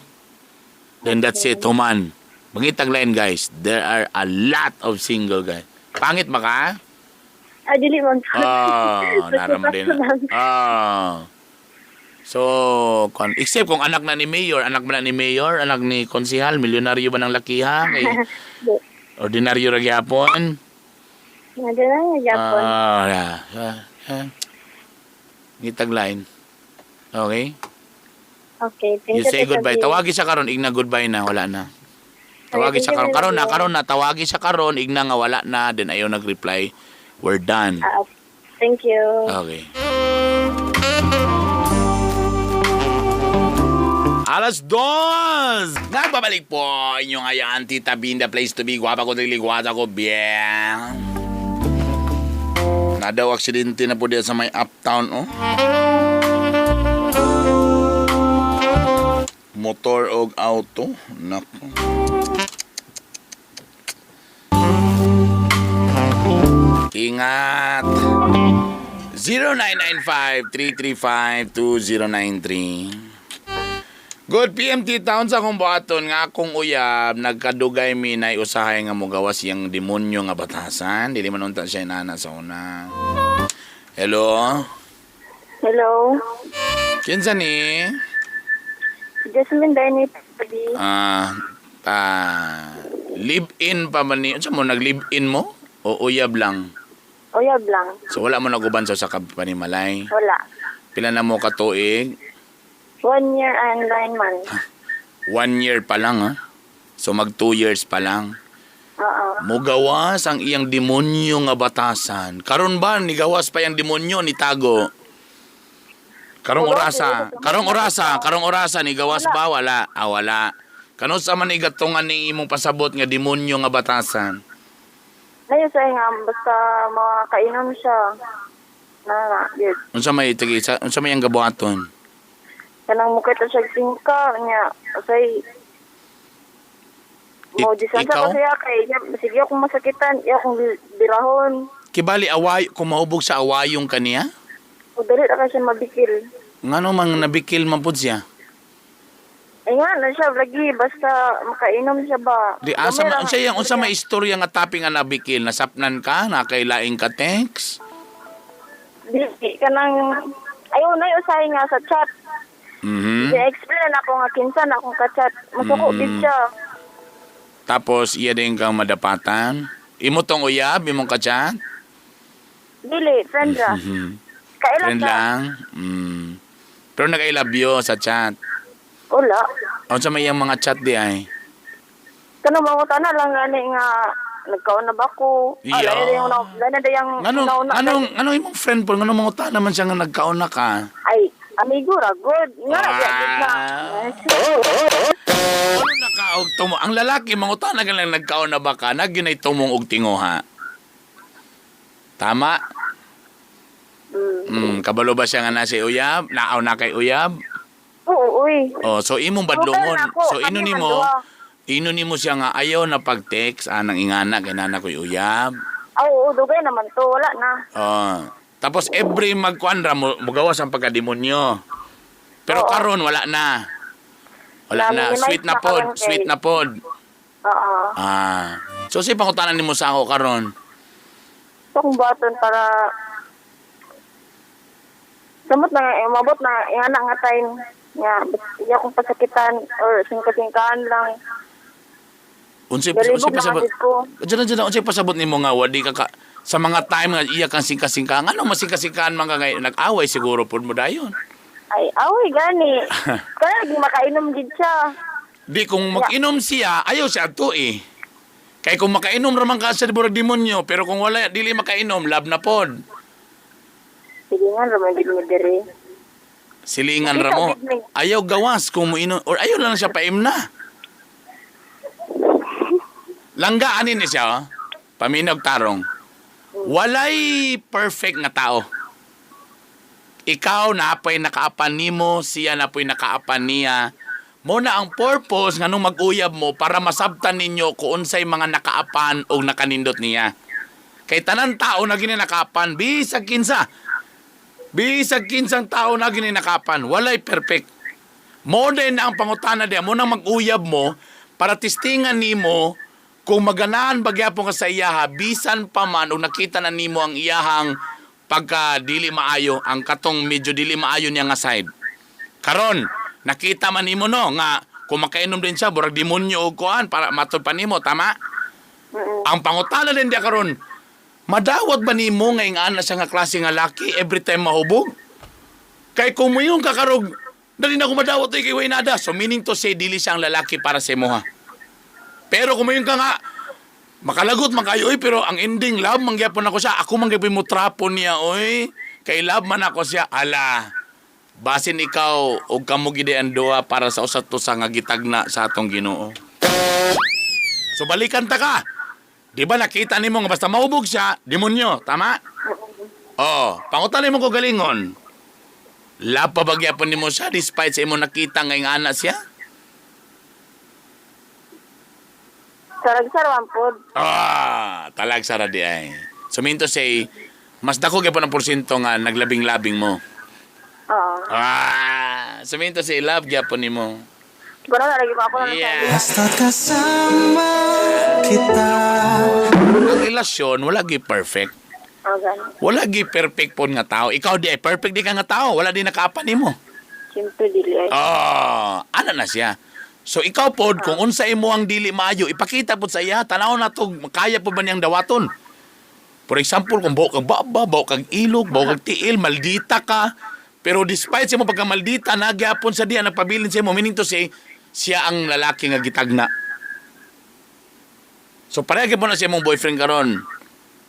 Speaker 3: Then that's it, human. Mangitag line, guys. There are a lot of single guys. Pangit ba ka?
Speaker 6: Ah, dili man po.
Speaker 3: Oh, naram din.
Speaker 6: Basta lang.
Speaker 3: Oh. So, kon, except kung anak na ni mayor, anak ba na ni mayor, anak ni konsihal, milyonaryo ba ng lakiha? Kay,
Speaker 6: Di.
Speaker 3: ordinaryo ra gyapon.
Speaker 6: Nga dili lang nga Japon.
Speaker 3: Ah, yeah. Ah. Ngitag line. Okay?
Speaker 6: Okay, thank
Speaker 3: You
Speaker 6: you.
Speaker 3: say
Speaker 6: Tita
Speaker 3: goodbye.
Speaker 6: B.
Speaker 3: Tawagi siya karon, igna goodbye na, wala na. Tawagi
Speaker 6: Ay,
Speaker 3: siya karon.
Speaker 6: thank you,
Speaker 3: Karon na,
Speaker 6: Tita B.
Speaker 3: karon na, tawagi siya karon, igna nga wala na, then ayaw nag-reply. We're done.
Speaker 6: Ah, thank you.
Speaker 3: Okay. 2:00! Nagbabalik po inyong ayaan, Tita B, in the place to be. Gwapa ko, dili, gwapa ko, bien. Na daw, aksidente na po diyan sa may uptown, oh. Motor og auto. Nako. Ingat! 0995-335-2093. Good PMT Town sa akong buhaton nga akong uyab nagkadugay mi nay usahay nga mogawas iyang demonyo nga batasan dili man unta siya inana sa una. Hello.
Speaker 6: Hello.
Speaker 3: Kinsa ni?
Speaker 6: Jasmine Daini, Tita B.
Speaker 3: Ah, ah, live-in pa man ni? Unsa mo nag-live-in mo o uyab lang?
Speaker 6: Uyab lang.
Speaker 3: So wala mo naguban sa usa ka panimalay.
Speaker 6: Wala.
Speaker 3: Pila na mo ka tuig?
Speaker 6: 1 year and 9 months.
Speaker 3: 1 year pa lang ha. So mag 2 years pa lang.
Speaker 6: Oo.
Speaker 3: Mugawas ang iyang demonyo nga batasan. Karon ba nigawas pa yang demonyo ni tago? Karong orasa, karong orasa, karong orasa nigawas ba wala? Ah, wala. Kanus-a man igatungan ni imong pasabot nga demonyo nga batasan?
Speaker 6: Ngayon sa nga, basta makakainom siya. Na, na, yun.
Speaker 3: Unsa may tigi unsa may ang gabuhaton?
Speaker 6: Kanang mukha ito siya tingka, niya, usay, mo distansya
Speaker 3: ikaw?
Speaker 6: ko siya kay sige akong masakitan, iya akong birahon.
Speaker 3: Kibali away kung mahubog sa awayong kaniya?
Speaker 6: O dali na ka siya mabikil.
Speaker 3: Ngano mang nabikil man pud siya?
Speaker 6: Ay nga, na siya lagi basta makainom siya ba.
Speaker 3: Di asa
Speaker 6: Gamay
Speaker 3: ma
Speaker 6: ra
Speaker 3: unsa yang unsa may istorya nga tapi nga nabikil nasapnan ka nakailaing ka text?
Speaker 6: Di kanang ayaw na usahay nga sa chat. Di-explain na ako nga kinsa na akong ka-chat. Masuko gid siya.
Speaker 3: Tapos iya din kang madapatan. Imo tong uyab, imong kachat?
Speaker 6: Dili, friend ra. Kaila
Speaker 3: Friend
Speaker 6: ka?
Speaker 3: lang. Pero nag-I love you sa chat.
Speaker 6: Wala.
Speaker 3: Unsa may iyang mga chat di ay?
Speaker 6: Kanang mangutan na lang gani nga nagkaon na ba ko? Ah,
Speaker 3: Iya.
Speaker 6: lain na yung lain na yung
Speaker 3: Nganong
Speaker 6: nauna-
Speaker 3: anong anong imong friend po nganong mangutan naman siya nga nagkaon na ka?
Speaker 6: Ay, Amigo ra good. Nga ra gyud na.
Speaker 3: Ano nakaog tumo? Ang lalaki, mangutana ka lang nagkaon na ba ka, nagyunay tumong og tinguha. Tama? Kabalo ba siya nga nasa uyab? Naaw na kay uyab?
Speaker 6: Oo, uy.
Speaker 3: Oh, so imong badlongon.
Speaker 6: Okay na ako.
Speaker 3: So ino
Speaker 6: Kami
Speaker 3: nimo,
Speaker 6: man duha.
Speaker 3: ino nimo siya nga ayaw na pag-text anang ingana kay nana ko'y uyab.
Speaker 6: Ah, oo, dugay naman to. Wala na.
Speaker 3: Oh. Tapos every magkuan ra mo mugawas ang pagkademonyo. Pero
Speaker 6: Oo.
Speaker 3: karon wala na. Wala na.
Speaker 6: Na-minimize
Speaker 3: Sweet na
Speaker 6: na
Speaker 3: pod,
Speaker 6: karon kay-
Speaker 3: sweet na pod.
Speaker 6: Oo.
Speaker 3: Ah. So si pangutanan nimo sa ako karon.
Speaker 6: So, kung button para samot na nga, eh, umabot na ingana nga time nga iya kong pasakitan or singka-singkaan lang.
Speaker 3: Unsay unsay
Speaker 6: Galibog na
Speaker 3: pasabot?
Speaker 6: kasi ko.
Speaker 3: Diyan diyan unsay pasabot nimo nga wadi ka, ka sa mga time nga iya kang singka-singka. Ngano masingka-singkaan man ka ngay nag-away siguro pud mo dayon.
Speaker 6: Ay, away gani. Kaya di makainom gid siya.
Speaker 3: Di kung mag-inom siya, ayaw siya ato eh. Kay kung makainom ra man ka sa burag demonyo, pero kung wala dili makainom, love na pod.
Speaker 6: Sige nga, raman gid mo diri.
Speaker 3: Silingan ra mo. Ayaw gawas kung moinom or ayaw lang siya paimna. Langga ani ni siya, oh. Paminaw tarong. Walay perfect nga tao. Ikaw na po'y nakaapan nimo, siya na po'y nakaapan niya. Mo na ang purpose nga nung mag-uyab mo para masabtan ninyo kung unsay mga nakaapan o nakanindot niya. Kay tanan tao na gini nakaapan, bisag kinsa. Bisag kinsang tao na gini nakapan, walay perfect. Mo din ang pangutana diya, mo nang mag-uyab mo para tistingan nimo kung maganahan ba gyapon ka sa iyaha bisan pa man o nakita na nimo ang iyahang pagka dili maayo ang katong medyo dili maayo niya nga side. Karon, nakita man nimo no nga kung makainom din siya burag demonyo og kuan para matud pa nimo, tama? Ang pangutana din diya karon, madawat ba nimo nga ingana siya nga klase nga laki every time mahubog? Kay kung moingon ka karog, dali na ko madawat oy kay way nada. So meaning to say dili siya ang lalaki para sa imo ha. Pero kung moingon ka nga makalagot man kayo oy pero ang ending love man gyapon ako siya. Ako man gyapon mo trapo niya oy. Kay love man ako siya ala. Basin ikaw og kamo gid ang duha para sa usa to sa nga gitagna sa atong Ginoo. So balikan ta ka. Di ba nakita nimo nga basta mahubog siya, demonyo, tama? Oh, pangutan nimo ko galingon. Love pa ba gyapon nimo siya despite sa imo nakita nga ingana siya?
Speaker 6: Sarag-sarwan pod.
Speaker 3: Ah, talag sara di ay. So mean to say, mas dako gyapon ang porsyento nga naglabing-labing mo.
Speaker 6: Oo.
Speaker 3: Ah, so mean to say love gyapon nimo.
Speaker 6: Pero na lagi pa ako na
Speaker 3: Yeah.
Speaker 4: Basta kasama kita.
Speaker 3: Ang relasyon wala gyud perfect.
Speaker 6: Oh, gani.
Speaker 3: Wala gyud perfect pod nga tao. Ikaw di ay perfect di ka nga tao, wala di nakaapan nimo.
Speaker 6: Siyempre dili ay.
Speaker 3: Ah, ana na siya. So ikaw pod kung unsa imo ang dili maayo, ipakita pod sa iya, tanaw na to kaya po ba niyang dawaton. For example, kung buok kang baba, buok kang ilog, buok kang tiil, maldita ka. Pero despite sa mo pagka maldita, nagyapon sa diya, nagpabilin sa imo, meaning to say, siya ang lalaki nga gitagna. So pareha gyud po na sa imong boyfriend karon.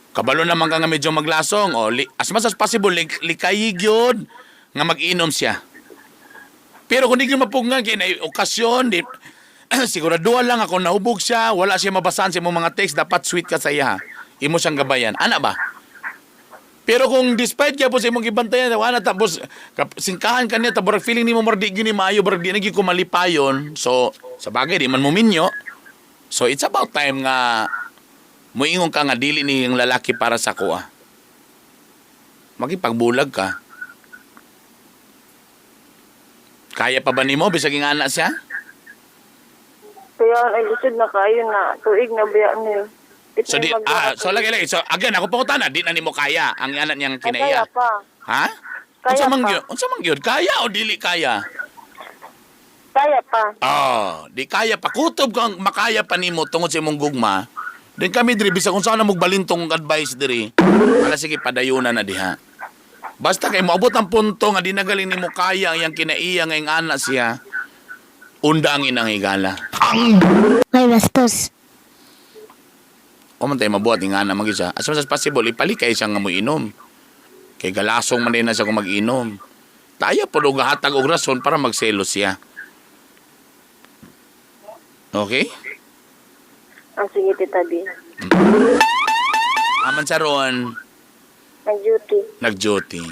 Speaker 3: Kabalo naman ka nga medyo maglasong o li, as much as possible likayi gyud nga mag-inom siya. Pero kung di gyud mapugngan kay na okasyon di siguraduhan lang ako nahubog siya, wala siya mabasahan sa imong mga text, dapat sweet ka sa iya. Imo siyang gabayan. Ana ba? Pero kung despite kaya po sa imong gibantayan, wala tapos singkahan ka niya, tapos feeling nimo murag di gyud ni maayo, murag di na gyud ko malipayon. So, sa bagay di man mo minyo. So, it's about time nga muingon ka nga dili ni ang lalaki para sa kuha. Makipagbulag ka. Kaya pa ba nimo bisag ingana siya?
Speaker 6: Kaya ay lisod na kayo na tuig na biya niyo.
Speaker 3: So di so lagi lagi. So again ako pangutana di na nimo kaya ang anak niyang
Speaker 6: Kaya
Speaker 3: kinaiya.
Speaker 6: pa.
Speaker 3: Ha?
Speaker 6: Kaya
Speaker 3: Unsa man
Speaker 6: pa.
Speaker 3: gyud? Unsa man gyud? Kaya o dili kaya?
Speaker 6: Kaya pa.
Speaker 3: Oh, di kaya pa kutob kang makaya pa nimo tungod sa imong gugma. Din kami diri bisag unsa na mugbalintong advice diri. Ala sige padayuna na diha. Basta kay moabot ang punto nga di na galing nimo kaya ang iyang kinaiya nga anak siya. Unda ang inang higala.
Speaker 8: May bastos.
Speaker 3: O man tayo mabuhat nga na mag isa. As much as possible, ipalikay siya nga mo inom. Kay galasong man din na siya kung mag-inom. Tayo po og hatag og rason para magselos siya. Okay?
Speaker 6: Ah, sige, Tita B.
Speaker 3: Aman sa ron,
Speaker 6: Nag-duty.
Speaker 3: nag-duty.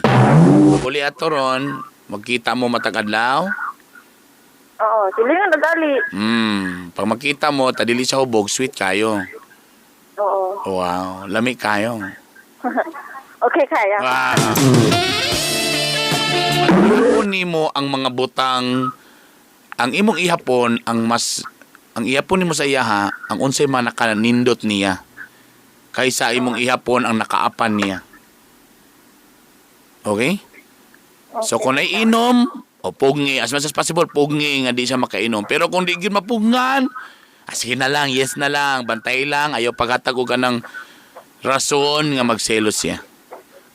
Speaker 3: Uli ato ron, magkita mo matag adlaw.
Speaker 6: Oo, sila nga nagali.
Speaker 3: Pag makita mo, tadili sa hubog, sweet kayo.
Speaker 6: Oo.
Speaker 3: Wow, lami kayo.
Speaker 6: Okay, kaya.
Speaker 3: Wow. Ihapon nimo ang mga butang ang imong ihapon ang mas ang ihapon nimo sa iyaha ang unsay man nakanindot niya kaysa imong ihapon ang nakaapan niya. Okay? So kung naiinom o pugni as much as possible pugni nga di siya makainom. Pero kung di gyud mapugnan, sige na lang, yes na lang, bantay lang, ayaw paghatag og kanang rason nga magselos siya.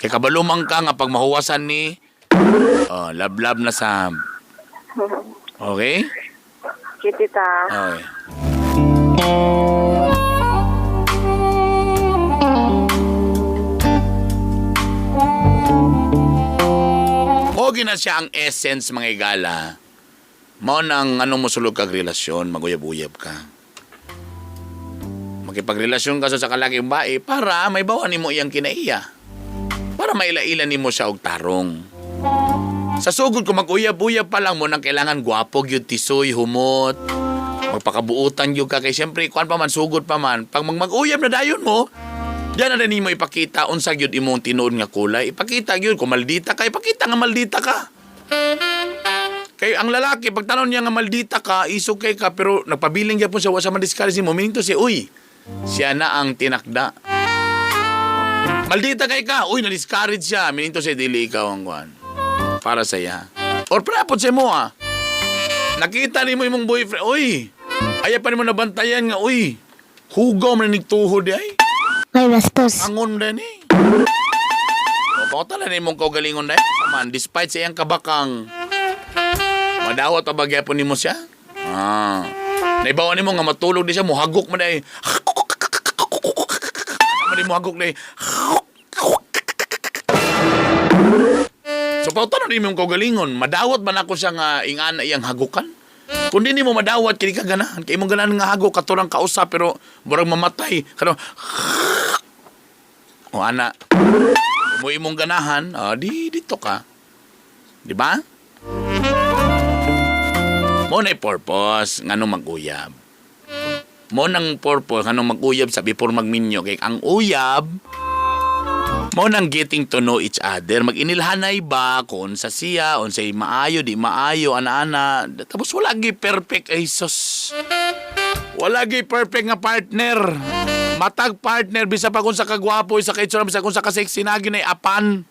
Speaker 3: Kay kabalumang ka nga pag mahuwasan ni oh, love na sa. Okay?
Speaker 6: Okay, Tita.
Speaker 3: Okay. Mogi na siya ang essence mga igala. Mao nang anong mosulog kag relasyon, maguyab-uyab ka. Makipagrelasyon ka sa kalaking bae para may bawa nimo iyang kinaiya. Para maila-ila nimo siya og tarong. Sa sugod kung mag-uyab-uyab pa lang mo nang kailangan gwapo gyud tisoy humot. Magpakabuutan gyud ka kay syempre kuan pa man sugod pa man. Pag mag-uyab na dayon mo, diyan na rin nimo ipakita unsa gyud imong tinuod nga kulay. Ipakita gyud kung maldita ka, ipakita nga maldita ka. Kay ang lalaki pag tanon niya nga maldita ka, isog kay ka pero nagpabiling gyapon siya wa siya madiscourage nimo meaning to say, uy, siya na ang tinakda. Maldita kay ka, uy, na-discourage siya. Meaning to say, dili ikaw ang kuan para sa iya. Or prapod sa mo ah. Nakita nimo imong boyfriend, uy. Ayaw pa nimo nabantayan nga, uy. Hugaw man nigtuhod di ay.
Speaker 8: May bastos.
Speaker 3: Angon din eh. O, pauta na nimong kaugalingon dahil. Man, despite sa iyang kabakang, madawat pa ba gyapon nimo siya? Ah. Naibawa nimo nga matulog di siya, muhagok man ay. Man muhagok di. So pauta na nimo kaugalingon, madawat man ako siya nga ingana iyang hagukan? Kung di nimo madawat kini ka ganahan, kay imong ganahan nga hagok katurang kausa pero murag mamatay. Kano o ana, mo imong ganahan, di dito ka. Di ba? Mo na purpose nganong mag-uyab. Mo nang purpose nganong mag-uyab sa before magminyo kay ang uyab mo nang getting to know each other. Mag-inilhanay ba kung sa siya, unsay maayo, di maayo, ana-ana. Tapos wala gi perfect ay sus. Wala gi perfect nga partner. Matag partner bisa pa kung sa kagwapo, isa ka itsura, bisa kung sa ka-sexy, nagi na apan.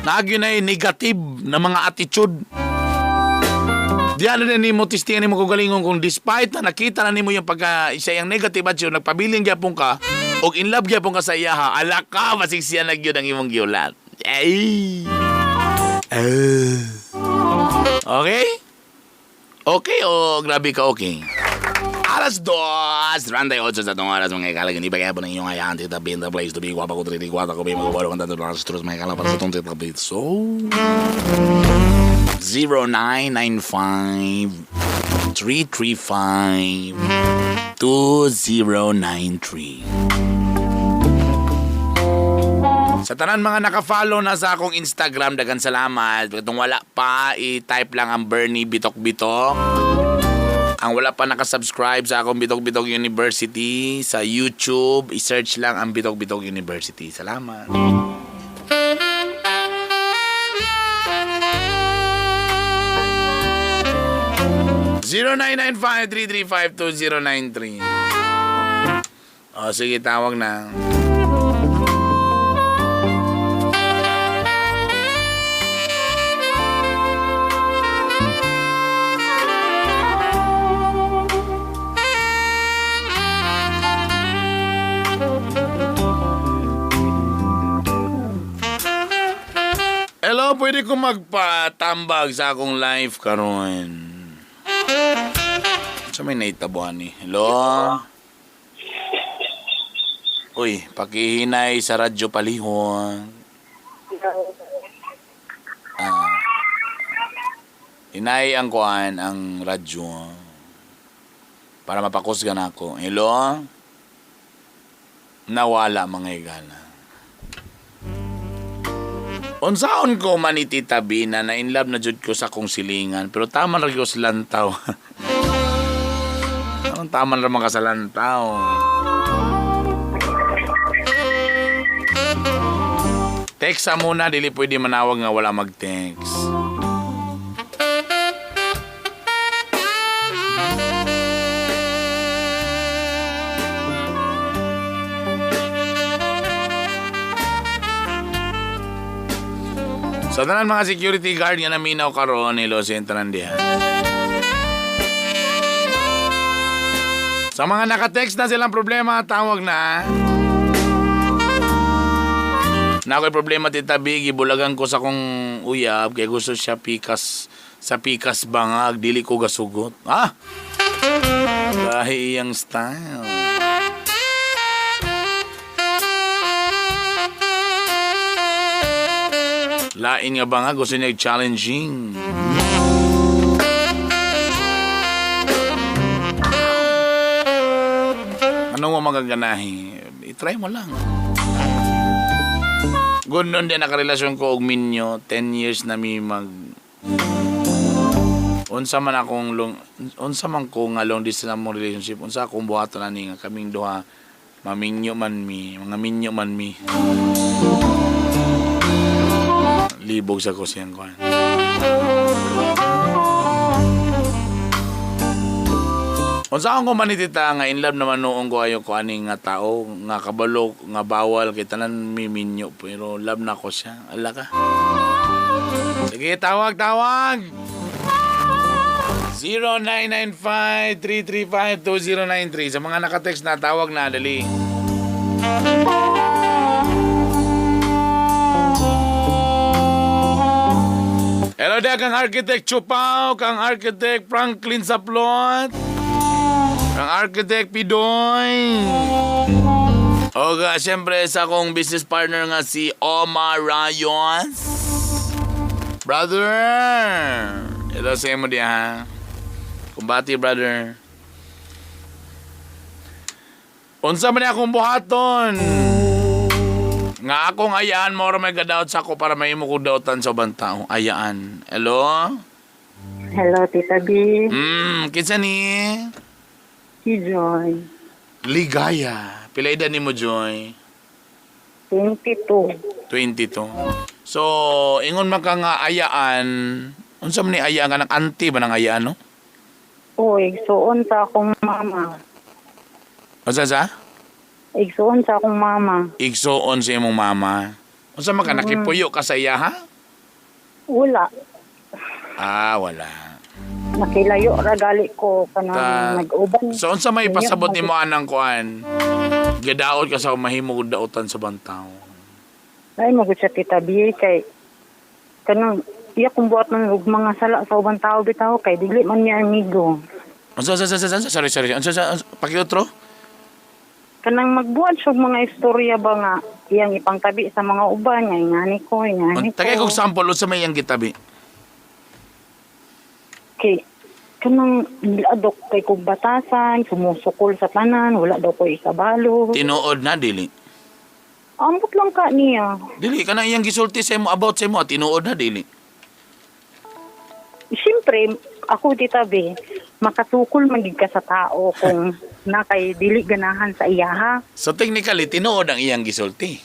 Speaker 3: Nagi na negative na mga attitude. Diyan na nimo testingan nimo kagalingon kung despite na nakita na nimo yung pagka isa yung negative attitude, nagpabiling gyapon ka og in love gyapon ka sa iya ha, ala ka basig siya na gyud ang imong giulat. Ay. Okay? Okay o grabe ka okay? 2:38 sa itong oras mga ikalag. Hindi ba kaya po ng inyong hayaan Tita B in the place to be. Guwapa ko, 3, 4 ko, magubaro kang tatlo, mga mga ikalag para sa itong Tita B. So, 0995 335 2093. Sa tanan mga naka-follow na sa akong Instagram, dagan salamat. Kung wala pa, i-type lang ang Bernie Bitok Bitok. Ang wala pa nakasubscribe sa akong Bitok Bitok University sa YouTube, i-search lang ang Bitok Bitok University. Salamat. 0995-335-2093. O, sige, tawag na. Hello, pwede ko magpatambag sa akong life karon. Sa may naitabuan ni. Hello? Uy, pakihinay sa radyo palihon. Inay ang kuan ang radyo. Para mapakusgan ako. Hello? Nawala mga higala. Unsaon ko man ni Tita B na na-in love na jud ko sa akong silingan pero tama ra gyud sa lantaw. Anong tama ra man ka sa lantaw? Text sa muna, dili pwede manawag nga wala mag-text. Sa tanan mga security guard nga naminaw karon, hello sa tanan diha. Sa mga naka-text na silang problema, tawag na. Na ako'y problema, Tita Big, ibulagan ko sa kong uyab, kaya gusto siya pikas, sa pikas bangag, dili ko gasugot. Ah! Dahil iyang style. Lain nga bangag, gusto niya challenging. Ano mo magaganahi? I-try mo lang. Good nun din nakarelasyon ko og minyo, 10 years na mi mag unsa man akong long unsa man ko nga long distance among relationship, unsa akong buhaton ani nga kaming duha maminyo man mi, mga minyo man mi. Libog sa ko siyang kuan. Unsa akong man ni tita nga in love naman noong ko ayo ko ani nga tao nga kabalo nga bawal kay tanan miminyo pero love na ko siya. Ala ka. Sige, tawag, tawag. 0995-335-2093. Sa mga nakatext na, tawag na, dali. Hello there, kang Architect Chupaw, kang Architect Franklin Saplot, kang Architect Pidoy. Oga, siyempre sa akong business partner nga si Omar Rayos. Brother! Hello sa imo diha. Kumbati, brother. Unsa man ni akong buhaton? Nga akong ayaan mo ra may gadaot sa ako para mahimo ko daotan sa ubang tao. Ayaan. Hello?
Speaker 9: Hello, Tita B.
Speaker 3: Kinsa ni?
Speaker 9: Si Joy.
Speaker 3: Ligaya. Pila edad nimo, Joy?
Speaker 9: 22.
Speaker 3: 22. So, ingon man ka nga ayaan, unsa man ni ayaan ka ng auntie ba ng ayaan, no?
Speaker 9: Uy, igsuon sa akong mama.
Speaker 3: Unsa sa?
Speaker 9: Igsuon sa akong mama.
Speaker 3: Igsuon sa imong mama. Unsa man ka nakipuyo ka sa iya, ha?
Speaker 9: Wala.
Speaker 3: Ah, wala.
Speaker 9: Nakilayo ra gali ko kanang nag-uban.
Speaker 3: So unsa may
Speaker 9: Inyo,
Speaker 3: pasabot nimo anang kuan? Gadaot ka sa mahimo og daotan sa bantaw.
Speaker 9: Ay, magud siya, Tita B. Kay, kanang, iya kong buhat man og mga sala sa ubang tao bitaw kay dili man niya amigo.
Speaker 3: Unsa unsa unsa unsa sorry sorry. Unsa unsa pakiutro?
Speaker 9: Kanang magbuhat siya og mga istorya ba nga iyang ipangtabi sa mga uban nga ingani ko, ingani ko.
Speaker 3: Tagay kog sample unsa may iyang gitabi.
Speaker 9: Kay kanang niladok kay kog batasan, sumusukol sa tanan, wala daw ko ikabalo.
Speaker 3: Tinuod na dili.
Speaker 9: Ambot lang ka niya.
Speaker 3: Dili kanang iyang gisulti sa imo about sa imo tinuod na dili.
Speaker 9: Siyempre, ako Tita B, makatukol man gid ka sa tao kung na kay dili ganahan sa iya ha.
Speaker 3: So technically tinuod ang iyang gisulti.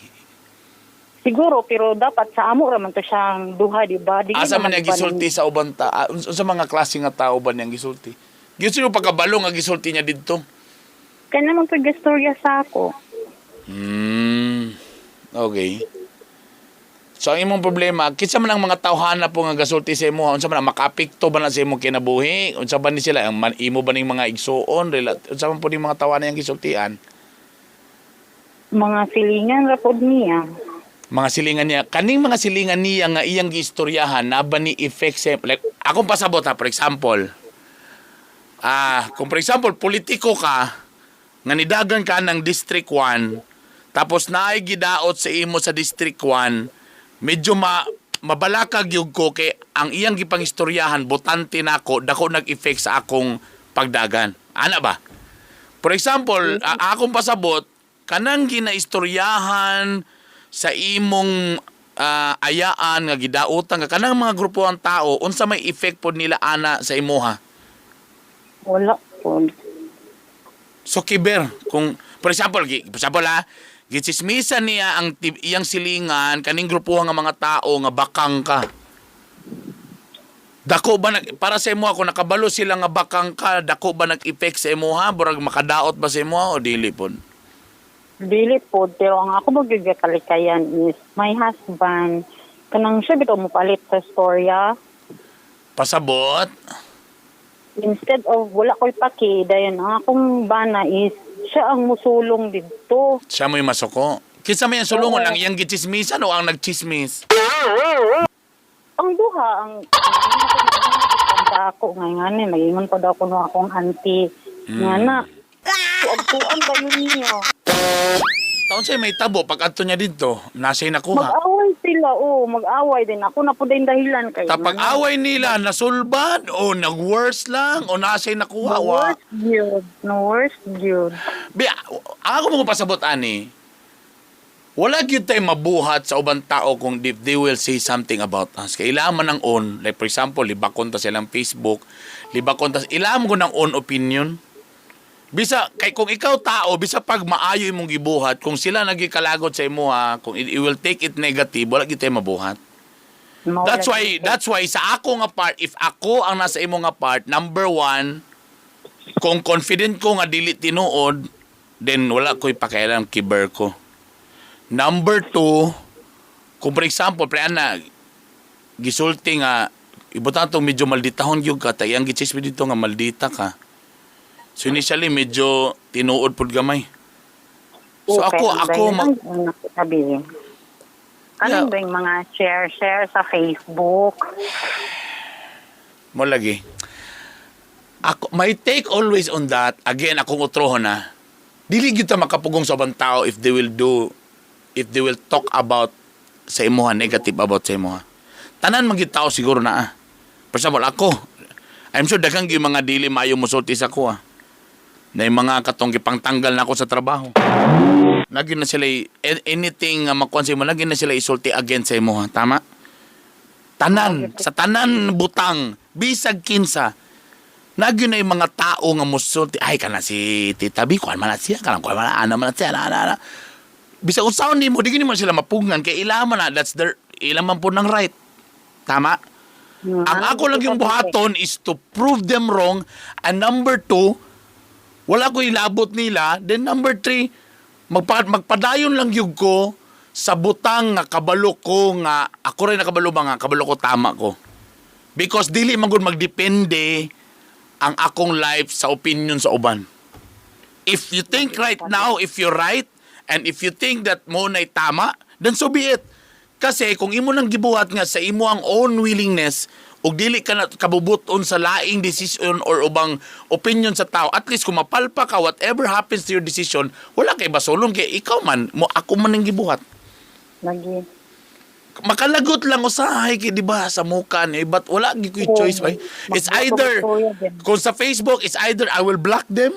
Speaker 9: Siguro pero dapat sa amo ra man to siyang duha di ba? Dili
Speaker 3: Asa man
Speaker 9: naman
Speaker 3: niya gisulti sa ubang ta unsa mga klase nga tao ba niyang gisulti? Gisulti mo pagkabalo nga gisulti niya didto.
Speaker 9: Kaya naman pag istorya sa ako.
Speaker 3: Okay. So ang imong problema, kinsa man ang mga tawhana po nga gasulti sa imo, unsa man ang makaapekto ba na sa imong kinabuhi? Unsa ba ni sila ang man, imo ba ning mga igsuon, unsa man po ning mga tawhana yang gisultian?
Speaker 9: Mga silingan ra pod niya.
Speaker 3: Mga silingan niya, kaning mga silingan niya nga iyang giistoryahan na ba ni effect sa like akong pasabot ha, for example. Ah, kung for example politiko ka nga nidagan ka ng District 1 tapos naay gidaot sa imo sa District 1, medyo ma Mabalaka gyud ko kay ang iyang gipangistoryahan botante nako, dako nag-effect sa akong pagdagan. Ana ba? For example, akong pasabot, kanang ginaistoryahan sa imong ayaan nga gidautan ka, kanang mga grupo ang tao, unsa may effect pod nila ana sa imuha?
Speaker 9: Wala po.
Speaker 3: So kiber, kung for example ha, gitsismisan niya ang iyang silingan kaning grupo nga mga tao nga bakang ka. Dako ba nag, para sa imo, kung nakabalo sila nga bakang ka, dako ba nag-effect sa imo ha? Burag makadaot ba sa imo o dili pod?
Speaker 9: Dili po, pero ang ako magyud kalikayan is my husband, kanang siya bitaw mo palit sa storya.
Speaker 3: Pasabot.
Speaker 9: Instead of wala ko'y paki, dayon ang akong bana is siya ang musulong didto.
Speaker 3: Siya mo'y masuko. Kinsa may ang sulungon,
Speaker 9: Oo.
Speaker 3: ang iyang gitsismisan o ang nagchismis?
Speaker 9: Ang duha, ang sa ako nga nga ni, magingon pa daw kuno akong auntie. Nga na, tuag-tuan ba yun niyo?
Speaker 3: Taon siya may tabo pag adto niya didto, nasa nakuha.
Speaker 9: Mag-away sila, oh, mag-away din. Ako na po din dahilan kay.
Speaker 3: Tapag away nila nasulbad o nag-worse lang o nasa nakuha
Speaker 9: No
Speaker 3: wa.
Speaker 9: worst gyud. No worst gyud.
Speaker 3: Bi, ako mo pasabot ani. Wala gyud tay mabuhat sa ubang tao kung if they will say something about us. Kailangan man ang own, like for example, libakon ta silang Facebook, libakon ta, ilam ko ng own opinion. Bisa kay kung ikaw tao, bisa pag maayo imong gibuhat, kung sila nagikalagot sa imuha, kung it will take it negative, wala gyud tay mabuhat.
Speaker 9: Mao
Speaker 3: That's
Speaker 9: lagi
Speaker 3: why
Speaker 9: ko.
Speaker 3: that's why sa ako nga part, if ako ang nasa imo nga part, number one, kung confident ko nga dili tinuod, then wala ko'y pakialam, kiber ko. Number two, kung for example, pre ana, gisulti nga, ibutang tong medyo malditahon gyud ka, tay ang gichismi dito nga maldita ka. So initially, medyo tinuod pud gamay. So
Speaker 9: Okay,
Speaker 3: ako,
Speaker 9: ang
Speaker 3: ako,
Speaker 9: dahilan ang sabi. Kanang ba yung mga share-share sa Facebook?
Speaker 3: Mo lagi. Ako, my take always on that, again, akong utrohon na, dili gyud ta makapugong sa ubang tao if they will talk about sa imuha, negative about sa imuha. Tanan man gyud tao siguro na ah. For example, ako, I'm sure daghang gyud mga dili maayo mosulti sa ako ah. Na yung mga katong gipangtanggal na ako sa trabaho. Lagi na sila, anything nga makuan sa imo, lagi na sila isulti against sa imuha. Tama? Tanan, sa tanan butang, bisag kinsa, nagyo na yung mga tao nga musulti, "Ay, kana si Tita B, kuan man na siya, kanang kuan man na, ana man na siya, ana, ana, ana." Bisag unsaon nimo, di gini man sila mapugngan, kay ila man na, that's their, ila man po ng right. Tama? Ang ako lang yung buhaton is to prove them wrong. And number two, wala ko ilabot nila. Then number three, magpadayon lang yun ko sa butang nga kabalo ko nga ako rin nakabalo ba nga kabalo ko tama ko. Because dili man gud magdepende ang akong life sa opinion sa uban. If you think right now, if you're right, and if you think that mo na'y tama, then so be it. Kasi kung imo nang gibuhat nga sa imo ang own willingness, ug dili ka na kabubuton sa laing decision or ubang opinion sa tao, at least kung mapalpa ka, whatever happens to your decision, wala kay basolon kay ikaw man, mo ako man ang gibuhat.
Speaker 9: Lagi.
Speaker 3: Makalagot lang usahay kay di ba sa muka ni, but wala gyud ko'y
Speaker 9: Oo.
Speaker 3: choice ba. It's either kung sa Facebook, it's either I will block them,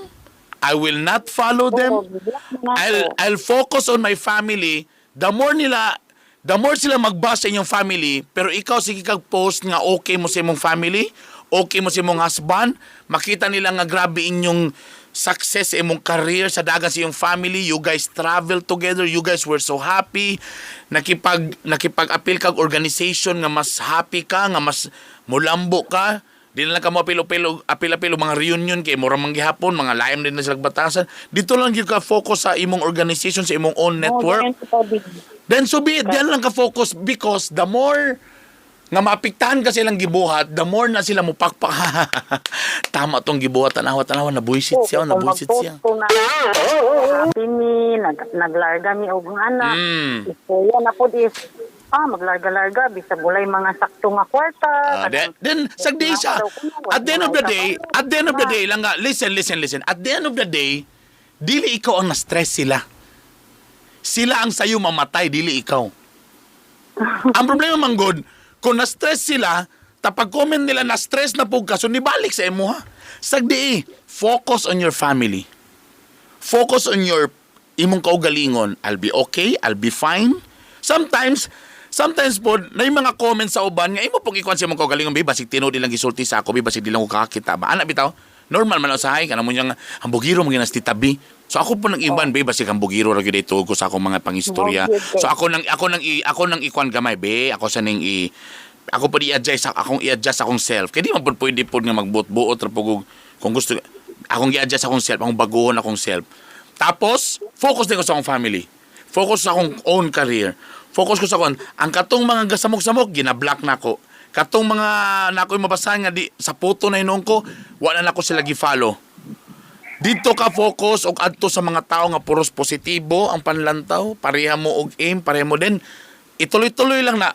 Speaker 3: I will not follow them,
Speaker 9: Oo, block mo na ako.
Speaker 3: I'll focus on my family. The more nila, the more sila magbash sa inyong family, pero ikaw sige kag post nga okay mo sa imong family, okay mo sa imong husband, makita nila nga grabe inyong success sa imong career, sa dagan sa iyong family, you guys travel together, you guys were so happy, nakipag-apil kag organization nga mas happy ka, nga mas mulambo ka, di na lang ka mo apil-apil, apil-apil mga reunion kay mura man gihapon, mga laim din na sila batasan. Dito lang gyud ka focus sa imong organization, sa imong own network.
Speaker 9: Oo, ganyan si Toby.
Speaker 3: Then so be it, diyan lang ka focus because the more nga maapektahan ka silang gibuhat, the more na sila mupakpak. "Tama tong gibuhat, tanawa, tanawa, nabuisit siya,
Speaker 9: Oo, kung
Speaker 3: nabuisit
Speaker 9: mag-post
Speaker 3: siya."
Speaker 9: ko na, happy mi, naglarga mi og anak. Istorya na po is, maglarga-larga, bisag walay mga sakto nga kwarta.
Speaker 3: Then sagdi siya. At the end of the day, at the end of the day, lang nga, listen, listen, listen. At the end of the day, dili ikaw ang na-stress sila. Sila ang sayo mamatay, dili ikaw. Ang problema man god, Kung na-stress sila, tapag comment nila na stress na pug ka, so nibalik sa imo ha. Sagdi eh, focus on your family. Focus on your imong kaugalingon. I'll be okay, I'll be fine. Sometimes po, na yung mga comments sa uban, nga imo pong ikuan sa imong kaugalingon, "Bi, basig tinuod ilang gisulti sa ako, bi, basig di lang ko kakakita ba." Ana bitaw, normal man usahay, kana mo niyang hambugiro mo ginas titabi. So ako po nang iban, be, basig hambugiro ra gyud ito ko sa akong mga pangistorya. So ako nang ikuan gamay, be, ako sa ning i ako po i-adjust akong i-adjust akong self. Kaya di man po pwede po nga magbuot-buot ra po kung gusto akong i-adjust akong self, akong baguhon akong self. Tapos, focus din ko sa akong family. Focus sa akong own career. Focus ko sa akong, ang katong mga gasamok-samok, gina-block na ko. Katong mga nakoy mabasahan nga di, sa photo na hinuon ko, wala na ko sila gi-follow. Dito ka focus og adto sa mga tao nga puros positibo ang panlantaw, pareha mo og aim, pareha mo din. Ituloy-tuloy lang na.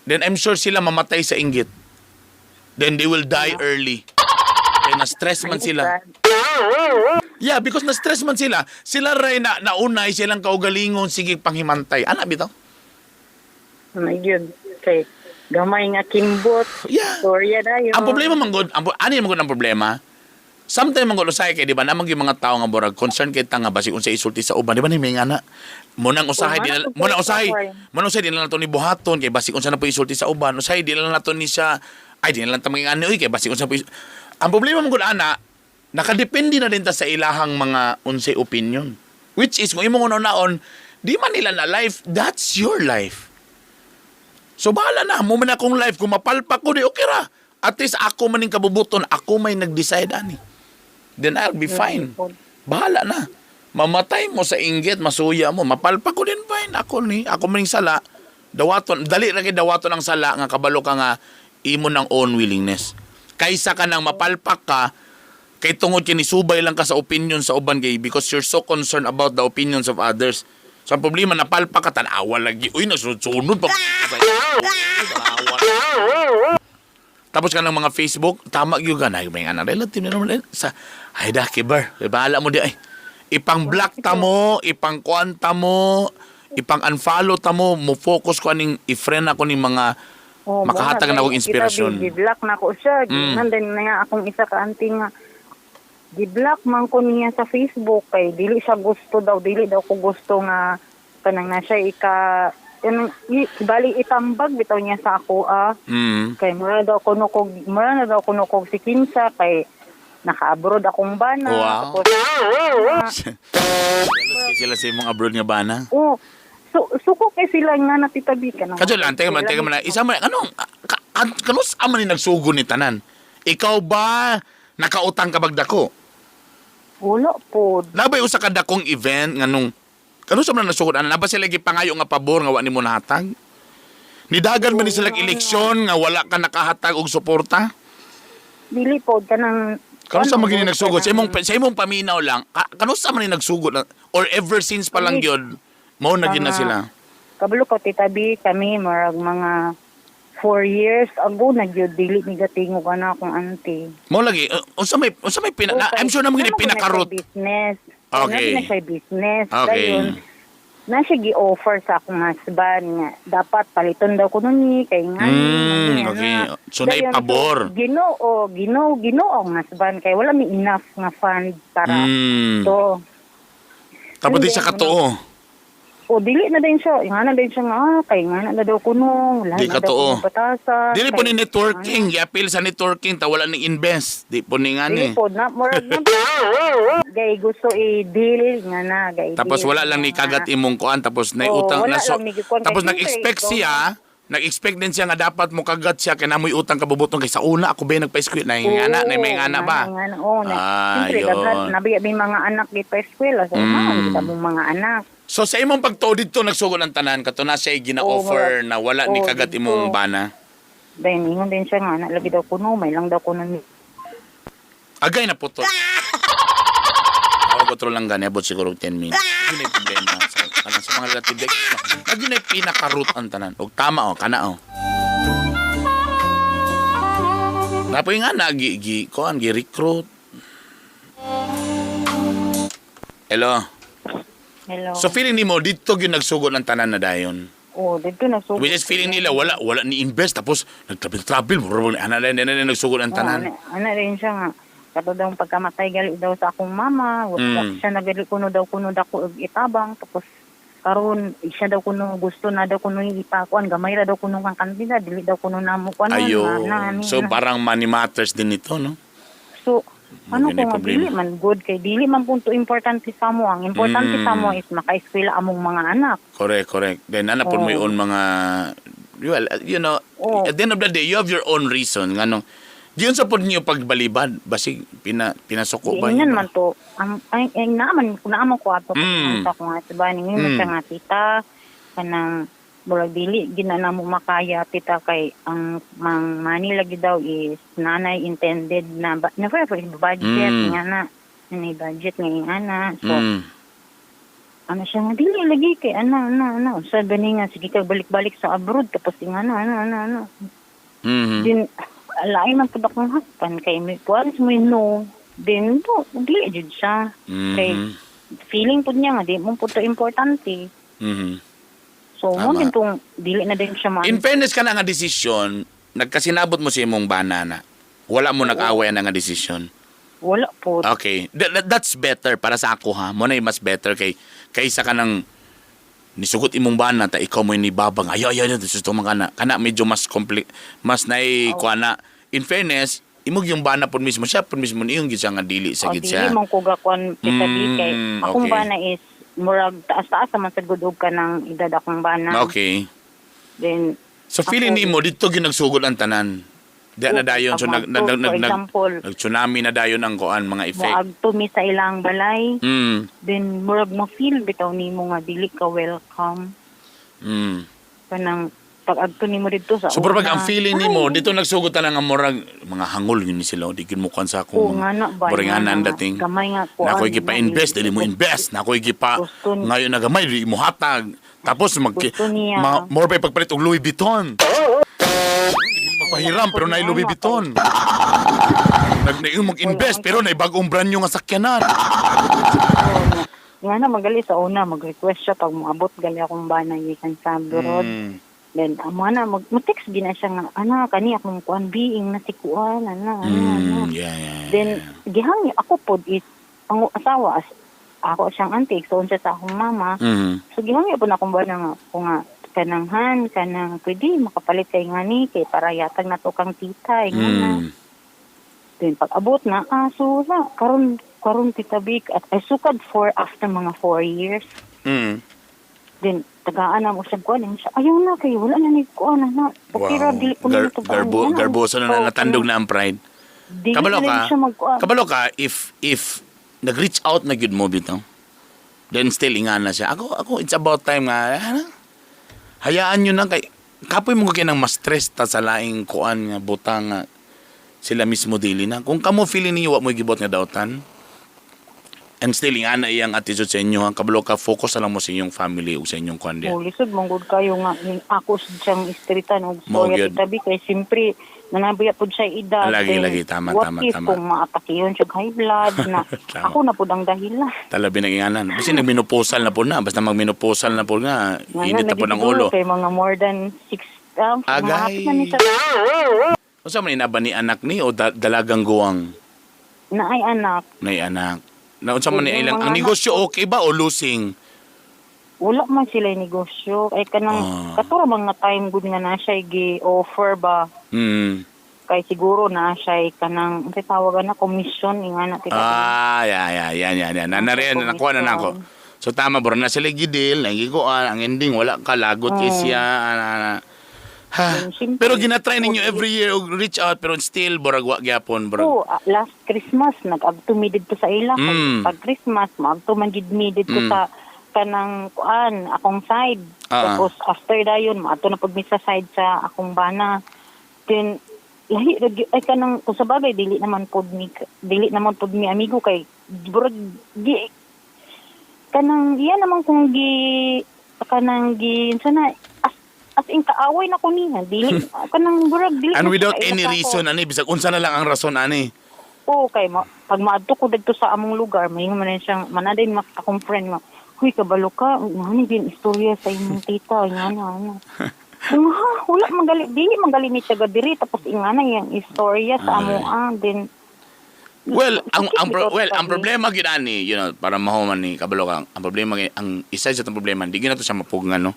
Speaker 3: Then I'm sure sila mamatay sa inggit. Then they will die early. Kaya na-stress man sila. Yeah, because na-stress man sila. Sila ray na naunay silang kaugalingon sige panghimantay. Ana bitaw?
Speaker 9: Ano yun? Kay gamay nga kimbot. Storya na yun.
Speaker 3: Ang problema man gud, ang ani man gud ang problema. Sometimes man gud usahay kay di ba namang yung mga tao nga borag concern kay ta nga basig unsa isulti sa uban, di ba ni may nga na mo nang usahay di na mo nang usahay mo nang usahay di na lang to ni buhaton kay basig unsa na po isulti sa uban, usahay di na lang nato ni siya, ay di na lang ta mga ano, uy, kay basig unsa po ang problema man gud ana, nakadepende na din ta sa ilahang mga unsay opinion, which is kung imong naon di man nila na life, that's your life. So bahala na, mo man akong life, kung mapalpak ko di okay ra. At least ako man ning kabubuton, ako may nag-decide ani. Then I'll be fine. Bahala na. Mamatay mo sa inggit, masuya mo, mapalpak ko din fine. Ako ni, ako man ning sala. Dawaton, dali ra kay dawaton ang sala nga kabalo ka nga imo ng own willingness. Kaysa ka nang mapalpak ka, kay tungod kini subay lang ka sa opinion sa uban kay because you're so concerned about the opinions of others. So ang problema, napalpak ka, tanawa lagi. Uy, nasunod-sunod pa. Tanawa. Tapos ka ng mga Facebook, tama gyud ka na may anak relative na naman eh. Sa ay da kibar, bahala mo di ay. Ipang-block ta mo, ipang-kuan ta mo, ipang-unfollow ta mo, mo focus ko aning i-friend ako ning mga
Speaker 9: Oh,
Speaker 3: makahatag na akong inspirasyon.
Speaker 9: Gi-block na ko siya. Nandun na nga akong isa ka auntie nga gi-block man ko niya sa Facebook kay dili siya gusto daw, dili daw ko gusto nga kanang na siya ika kanang bali itambag bitaw niya sa ako ah. Kay mura na daw kuno kog si kinsa kay naka-abroad akong bana.
Speaker 3: Wow.
Speaker 9: Tapos, ah,
Speaker 3: Jealous kay sila sa imong abroad nga bana.
Speaker 9: oh, so, suko kay sila nga natitabi ka na.
Speaker 3: Kadyo lang, teka man, teka man. Isa man, anong, kanus ama ni nagsugo ni tanan? Ikaw ba, nakautang ka bagdako?
Speaker 9: Wala po.
Speaker 3: Nabay usa ka dakong event nga nung kanus man nasugod ana naba sila gipangayo nga pabor nga wa nimo nahatag? Nidagan man ni sila eleksyon nga wala ka nakahatag og suporta?
Speaker 9: Dili po kanang
Speaker 3: Kanus
Speaker 9: ano,
Speaker 3: man gini nagsugod sa imong paminaw lang, kanus man ni nagsugod or ever since pa lang gyud mao na gyud na sila?
Speaker 9: Kabalo ko, Tita B, kami marag mga 4 years ago na gyud dili ni gatingog ana akong auntie.
Speaker 3: Mo lagi unsa may pina, na, I'm sure na mo gini pinaka-root.
Speaker 9: Business.
Speaker 3: Okay.
Speaker 9: Na siya business.
Speaker 3: Okay.
Speaker 9: Dayon, na siya gi-offer sa akong husband nga dapat paliton daw kuno ni kay nga
Speaker 3: Okay. So, naipabor.
Speaker 9: Ginoo, Ginoo, Ginoo ang husband kay wala mi enough nga fund para to.
Speaker 3: Tapos di siya katuo.
Speaker 9: O dili na din siya. Nga na din siya nga ah, kay nga na daw kuno, wala
Speaker 3: Di
Speaker 9: na daw
Speaker 3: katuo.
Speaker 9: kuno batasan.
Speaker 3: Dili po
Speaker 9: kay-
Speaker 3: ni networking, gi-appeal sa networking ta wala ni invest. Di po ni
Speaker 9: Dili
Speaker 3: ngani.
Speaker 9: po na murag na gay gusto i-deal nga na gay
Speaker 3: Tapos
Speaker 9: deal
Speaker 3: wala lang ni
Speaker 9: nga.
Speaker 3: kagat imong kuan tapos nay
Speaker 9: Oo,
Speaker 3: utang
Speaker 9: wala
Speaker 3: na so,
Speaker 9: lang ni gikuan. Kay
Speaker 3: tapos
Speaker 9: siyempre,
Speaker 3: nag-expect
Speaker 9: ikaw
Speaker 3: siya, nag-expect din siya nga dapat mo kagat siya kay namoy utang kabubutong kay sa una ako ba nagpa-eskwela na nga na may mga anak ba.
Speaker 9: Nga na, oo, na.
Speaker 3: Ah,
Speaker 9: Siyempre,
Speaker 3: yun.
Speaker 9: daghan, nabiya may mga anak di pa eskwela. So, kita mong mga anak.
Speaker 3: So sa imong pagtuo dito nagsugod ang tanan kato na siya gina-offer
Speaker 9: Oo,
Speaker 3: na wala ni
Speaker 9: oo,
Speaker 3: kagat
Speaker 9: dito.
Speaker 3: imong bana.
Speaker 9: Dahil ingon din siya nga, anak lagi daw kuno, may lang daw kuno ni.
Speaker 3: Agay na putol. Ako ko lang gani abot siguro 10 minutes. Yun ay problema sa kanang sa mga relative. Lagi na pinaka-root ang tanan. Og tama oh, kana oh. Napoy nga na gi gi kuan gi recruit. Hello.
Speaker 9: Hello.
Speaker 3: So feeling nimo dito gyud nagsugod ang tanan na dayon.
Speaker 9: Oh, dito na.
Speaker 3: Which is feeling nila wala wala ni invest, tapos nagtravel-travel, murag ana ana ana nagsugod ang tanan.
Speaker 9: Oh, ana rin siya nga. Kato daw pagkamatay gali daw sa akong mama, wala siya nagali kuno daw kuno dako og itabang, tapos karon siya daw kuno gusto na daw kuno ipakuan, gamay ra daw kuno kang kantidad, dili daw kuno namo kuan.
Speaker 3: Ayo.
Speaker 9: Na, na,
Speaker 3: So
Speaker 9: na.
Speaker 3: parang money matters din ito, no?
Speaker 9: So ano
Speaker 3: Yun
Speaker 9: ko
Speaker 3: ay
Speaker 9: nga
Speaker 3: problema.
Speaker 9: dili man good kay dili man punto importante sa mo, ang importante sa mo is makaeskwela among mga anak.
Speaker 3: Correct, correct. Then ana po may own mga, well, at the end of the day, you have your own reason nganong diyon sa pod niyo pagbalibad, basig pinasuko ba
Speaker 9: Giingnan
Speaker 3: yun ba?
Speaker 9: man to ang ay, ay naaman naaman ko ato sa ko nga diba ningon siya nga, "Tita, kanang murag dili gina na mo makaya, tita, kay ang mang money lagi daw is nanay intended na ba, na for budget nga na ni budget nga ingana." So ano siya nga, dili lagi kay ana ana ana, sa gani nga sige ka balik-balik sa abroad, tapos ingana ana ana ana. Din lain man pud akong husband kay may once mo no, then do dili jud siya kay feeling pud niya nga di mo pud to importante. So mo
Speaker 3: Tama.
Speaker 9: din tong dili na din siya man.
Speaker 3: In fairness ka na nga desisyon, nagkasinabot mo sa imong banana. Wala mo nag-away na nga desisyon.
Speaker 9: Wala po.
Speaker 3: Okay. That's better para sa ako ha. Mo na mas better kay kaysa ka nang nisugot imong bana ta ikaw mo ni babang ayo ayo ayo gusto man kana kana medyo mas compli mas nay kuha na. In fairness, imog yung bana pud mismo, siya pud mismo niyong gid siya nga dili sa
Speaker 9: O,
Speaker 3: gid
Speaker 9: dili
Speaker 3: siya.
Speaker 9: man ko gakuan, Tita B, kay akong bana is murag taas-taas man sa gud og kanang edad akong bana. Then
Speaker 3: So feeling nimo dito gyud nagsugod ang tanan. Di na
Speaker 9: Oo,
Speaker 3: dayon, so nag nag
Speaker 9: for
Speaker 3: nag, nag,
Speaker 9: example,
Speaker 3: nag tsunami na dayon ang kuan mga effect.
Speaker 9: Moadto mi sa ilang balay, then murag mo feel bitaw nimo nga dili ka welcome kanang pag-adto nimo didto sa
Speaker 3: So pero pag
Speaker 9: una.
Speaker 3: ang feeling nimo
Speaker 9: Ay,
Speaker 3: dito nagsugod tanan nga murag mga hangol yun ni sila, di gyud mo kuan sa
Speaker 9: oo
Speaker 3: akong
Speaker 9: nga na ba,
Speaker 3: boringan
Speaker 9: nga
Speaker 3: ang
Speaker 9: na,
Speaker 3: dating.
Speaker 9: gamay nga kuan,
Speaker 3: Na ako'y gipa-invest, dili mo invest. Na ako'y gipa ngayon na gamay, dili mo hatag. Tapos mag
Speaker 9: Gusto niya.
Speaker 3: more pa pagpalit og Louis Vuitton. Dili magpahiram pero naay Louis Vuitton. Nag mag-invest pero naay bagong brand new nga sakyanan.
Speaker 9: Oo, nga na magali sa una mag-request siya pag moabot gali akong bana gikan sa abroad. Then amo na mag text gina siya nga, "Ana, kani akong kuan being na si kuan ana ana ana."
Speaker 3: Yeah.
Speaker 9: Then gihangyo ako pod is ang asawa as ako siyang auntie, igsoon siya sa akong mama. So gihangyo pod akong bana nga ko nga kanang han kanang pwede makapalit kay ngani kay para yatag na to kang tita nga na. Then pag abot na so na karon karon, Tita Vic, at ay sukad for after mga 4 years. Then tagaan na mo siya kuan siya, ayaw na kay wala na ni kuan na na. Okay ra, dili ko na to.
Speaker 3: Garboso na, na natandog na ang pride.
Speaker 9: Dili
Speaker 3: Kabalo
Speaker 9: na
Speaker 3: ka.
Speaker 9: siya magkuan.
Speaker 3: Kabalo ka if nag-reach out na gyud mo bitaw. Then still ingana siya. Ako ako it's about time nga ano, hayaan nyo na kay kapoy mo kay nang mas stress ta sa laing kuan nga butang nga sila mismo dili na. Kung kamo feeling ninyo wa mo gibot nga dautan and still ingana iyang attitude sa inyo, ha, kabalo ka, focus na lang mo sa inyong family ug sa inyong kuan diya.
Speaker 9: Oh, lisod man gud kayo nga ning ako sa siyang istritan og
Speaker 3: Mao
Speaker 9: storya,
Speaker 3: gyud.
Speaker 9: Tita B, kay siyempre nanabiya pud siya edad.
Speaker 3: Lagi,
Speaker 9: Then,
Speaker 3: lagi. Tama,
Speaker 9: what
Speaker 3: tama,
Speaker 9: if
Speaker 3: tama.
Speaker 9: kung maatakiyon siya og high blood na
Speaker 3: Tama.
Speaker 9: ako na pud ang dahilan.
Speaker 3: Talabi ng inganan. Basta nagminoposal na po na. Basta magminoposal na po nga.
Speaker 9: Nga
Speaker 3: Init na po ng
Speaker 9: nagiguro
Speaker 3: ulo.
Speaker 9: kay mga more than six
Speaker 3: Agay.
Speaker 9: mahapit na ni siya.
Speaker 3: Unsa man ina ba ni anak ni o dalagang guwang
Speaker 9: Na ay anak.
Speaker 3: na anak? Na unsa man ni
Speaker 9: Yung
Speaker 3: ilang
Speaker 9: mga
Speaker 3: ang
Speaker 9: anak
Speaker 3: negosyo, okay ba o losing?
Speaker 9: Wala man sila yung negosyo ay kanang katura bang nga time gud nga na siya gi-offer ba kay siguro na siya kanang unsay tawagan na commission ingana, Tita B.
Speaker 3: Ah, ya ya yan yan yan. Na na rin nakuha na nako. So tama bro na sila gidil, nagiguan, ang ending wala ka lagot kay siya ana, ana. Ha.
Speaker 9: Then, siyempre,
Speaker 3: Pero ginatry ninyo every year og reach out pero still borag wa gyapon borag.
Speaker 9: Oo, last Christmas nag-agto mi didto sa ila kay pag Christmas maagto man gid mi didto sa kanang kuan akong side. Tapos after dayon maadto na pud mi sa side sa akong bana. Then lahi ra gyud- ay kanang kung sa bagay dili naman pud mi amigo kay burag gi kanang iya naman kung gi kanang gi sana as in kaaway na ko niya, dili kanang burag dili
Speaker 3: And
Speaker 9: na siya
Speaker 3: without
Speaker 9: kaila
Speaker 3: any
Speaker 9: sa ako.
Speaker 3: reason ani, bisag unsa na lang ang rason ani.
Speaker 9: Oo, kay pag maadto ko didto sa among lugar, may man siyang manadin akong friend nga. Huy, kabalo ka. Ano din istorya sa imong tita. Nga na, ano. Kung ha, wala magali, dili magali ni taga diri tapos ingana yung istorya sa amo ah, then
Speaker 3: Well, ang
Speaker 9: Sakit
Speaker 3: well,
Speaker 9: ito,
Speaker 3: ang
Speaker 9: sabi.
Speaker 3: problema gyud ani, para mahuman ni kabalo ka, ang problema gyud, ang isa sa itong problema, di gyud nato siya mapugngan, no.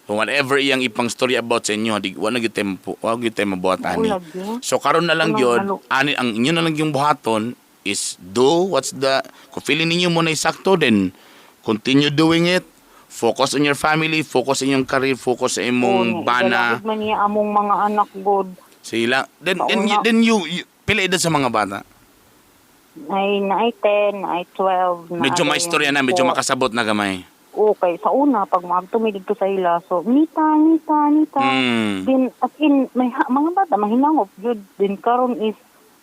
Speaker 3: So whatever iyang ipang story about sa inyo, di wa na gyud tayo wa gyud tayo mabuhat ani.
Speaker 9: Wala gyud.
Speaker 3: So karon na lang
Speaker 9: Walang
Speaker 3: gyud,
Speaker 9: halo.
Speaker 3: ani ang inyo na lang yung buhaton is do what's the kung feeling ninyo mo na sakto, then continue doing it. Focus on your family, focus on your career, focus sa imong
Speaker 9: Oo,
Speaker 3: bana.
Speaker 9: igalagid man niya among mga anak god.
Speaker 3: Sila. Then
Speaker 9: Pauna.
Speaker 3: then you pila edad sa mga bata.
Speaker 9: Ay, naay 10, naay 12. Naay
Speaker 3: Medyo maistorya na, medyo makasabot na gamay.
Speaker 9: Okay, sa una, pag maagto dito sa ila, so, nita, nita, nita. Then, as in, may, mga bata, mahinangop, jud. Then, karon is,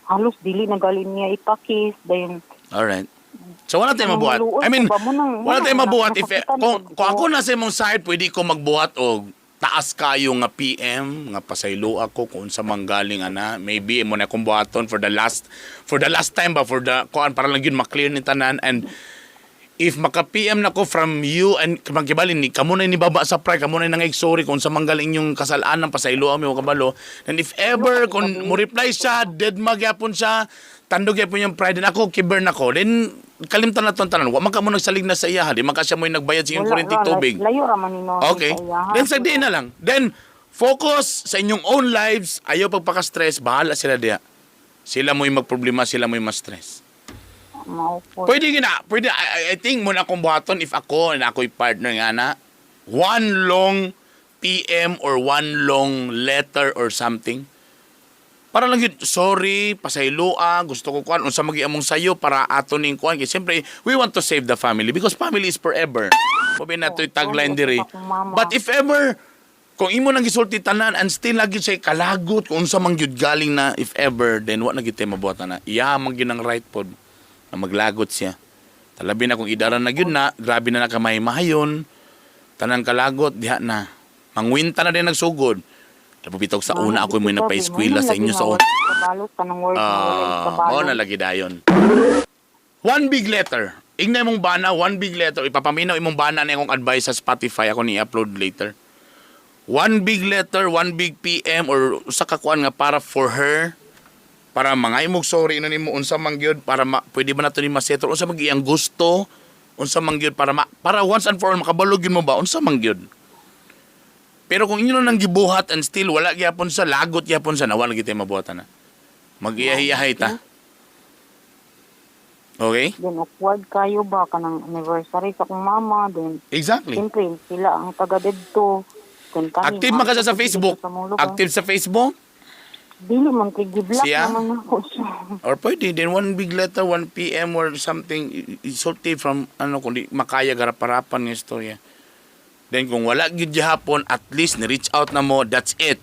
Speaker 9: halos dili na gali niya ipakis. Then,
Speaker 3: Alright. So wala tayong
Speaker 9: Anong
Speaker 3: mabuhat.
Speaker 9: maluoy
Speaker 3: I mean,
Speaker 9: ko ba?
Speaker 3: wala tayong mabuhat if
Speaker 9: nasakitan
Speaker 3: kung,
Speaker 9: ko.
Speaker 3: kung ako nasa imong side, pwede ko magbuhat og taas kayo nga PM nga pasaylo ako kung unsa man galing ana, maybe mo na akong buhaton for the last time ba, for the kuan, para lang yun ma-clear ni tanan. And if maka-PM na ko from you and magkibalin ni kamo na ni baba sa pride, kamo na nang sorry kung sa manggaling inyong kasalanan, pasaylo mi kabalo. And if ever kung mo reply siya, dead magyapon siya, tandog gyapon yung pride, and ako kiber na ko, then kalimtan na tong tanan, wa man ka mo nagsalig na sa iya, di man ka siya mo nagbayad sa inyong kuryente, tubig.
Speaker 9: Layo ra man ni Nonoy
Speaker 3: Okay.
Speaker 9: sa iya, ha?
Speaker 3: Then sa di na lang. Then focus sa inyong own lives, ayaw pagpaka-stress, bahala sila diya. Sila mo'y magproblema, sila mo'y ma-stress.
Speaker 9: Mao po.
Speaker 3: Pwede gina, pwede, I think muna akong buhaton if ako and ako'y partner nga na, one long PM or one long letter or something. Para lang yun, sorry, pasayloa, gusto ko kuan, unsa magi among sayo para ato ning kuan. Kay siyempre, we want to save the family because family is forever. Mabi na to'y tagline
Speaker 9: sorry,
Speaker 3: diri.
Speaker 9: akong mama.
Speaker 3: But if ever, kung imo nang gisulti tanan and still lagi siya kalagot kung unsa man gyud galing na if ever, then wa na gyud tay mabuhat na. Iya man gyud ang right pod na maglagot siya. Talabi na kung idaran na gyud na, grabe na nakamay-mahayon. Tanang kalagot diha na. Mangwinta na din nagsugod. Tapos sa una ako mo napaeskwela sa inyo sa
Speaker 9: una. Kabalo kanang word na wala
Speaker 3: Ah,
Speaker 9: kabalo.
Speaker 3: mao na lagi dayon. One big letter. Ingna imong bana, one big letter. Ipapaminaw imong bana na akong advice sa Spotify ako ni upload later. One big letter, one big PM or usa ka kuan nga para for her, para mga imong sorry ino nimo unsa man gyud para pwede ba nato ni masettle unsa man gyud iyang gusto, unsa man gyud para para once and for all makabalog gyud mo ba unsa man gyud. Pero kung inyo na nang gibuhat and still wala gyapon sa lagot gyapon sa nawala gyud tay mabuhatan na. Mag-iyahiyahay ta. Okay?
Speaker 9: Then awkward kayo ba kanang anniversary sa akong mama, then siyempre sila ang taga didto. Then kami,
Speaker 3: Active man ka siya sa
Speaker 9: maadto
Speaker 3: Facebook.
Speaker 9: didto sa mong lugar.
Speaker 3: Active sa Facebook?
Speaker 9: Dili man kay giblock
Speaker 3: Siya?
Speaker 9: naman ako siya.
Speaker 3: Or pwede din one big letter, 1 PM or something, isulti from ano kung di makaya garaparapan nga istorya. Then kung wala gyud gihapon, at least ni-reach out na mo, that's it.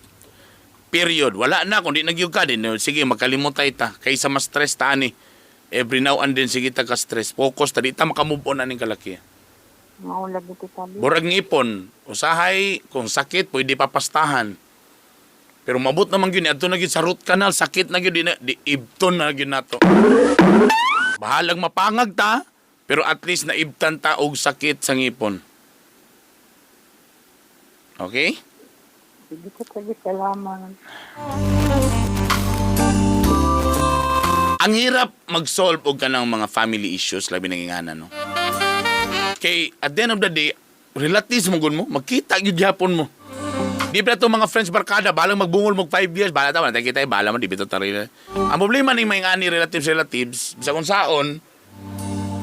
Speaker 3: Period. Wala na kung di nagyug ka din, sige magkalimutay ta kaysa ma-stress ta ani. Every now and then sige ta ka stress. Focus ta di ta makamove on aning kalaki.
Speaker 9: Mao lagi Tita B.
Speaker 3: Burag ngipon, usahay kung sakit pwede papastahan. Pero mabot naman gyud adto na gyud sa root canal, sakit na gyud di, na, di ibton na gyud nato. Bahalag mapangag ta, pero at least naibtan ta og sakit sa ngipon. Okay?
Speaker 9: Sige Tita B, salamat.
Speaker 3: Ang hirap mag-solve og kanang mga family issues labi nang ingana, no. Kay at the end of the day, relatives mo gun mo, magkita gyud gyapon mo. Di ba ito mga friends barkada, balang magbungol mag 5 years, bahala ta, wala tayo kita, bahala mo, di bitaw tarila. Ang problema ni mga ani relatives, relatives, bisa kung saon,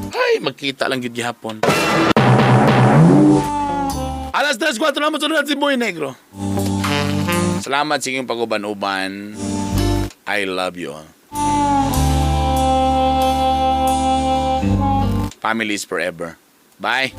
Speaker 3: ay, magkita lang gyud gihapon. Alas 3:04 na mo sunod si Boy Negro. Salamat sa inyong pag-uban-uban. I love you all. Family is forever. Bye.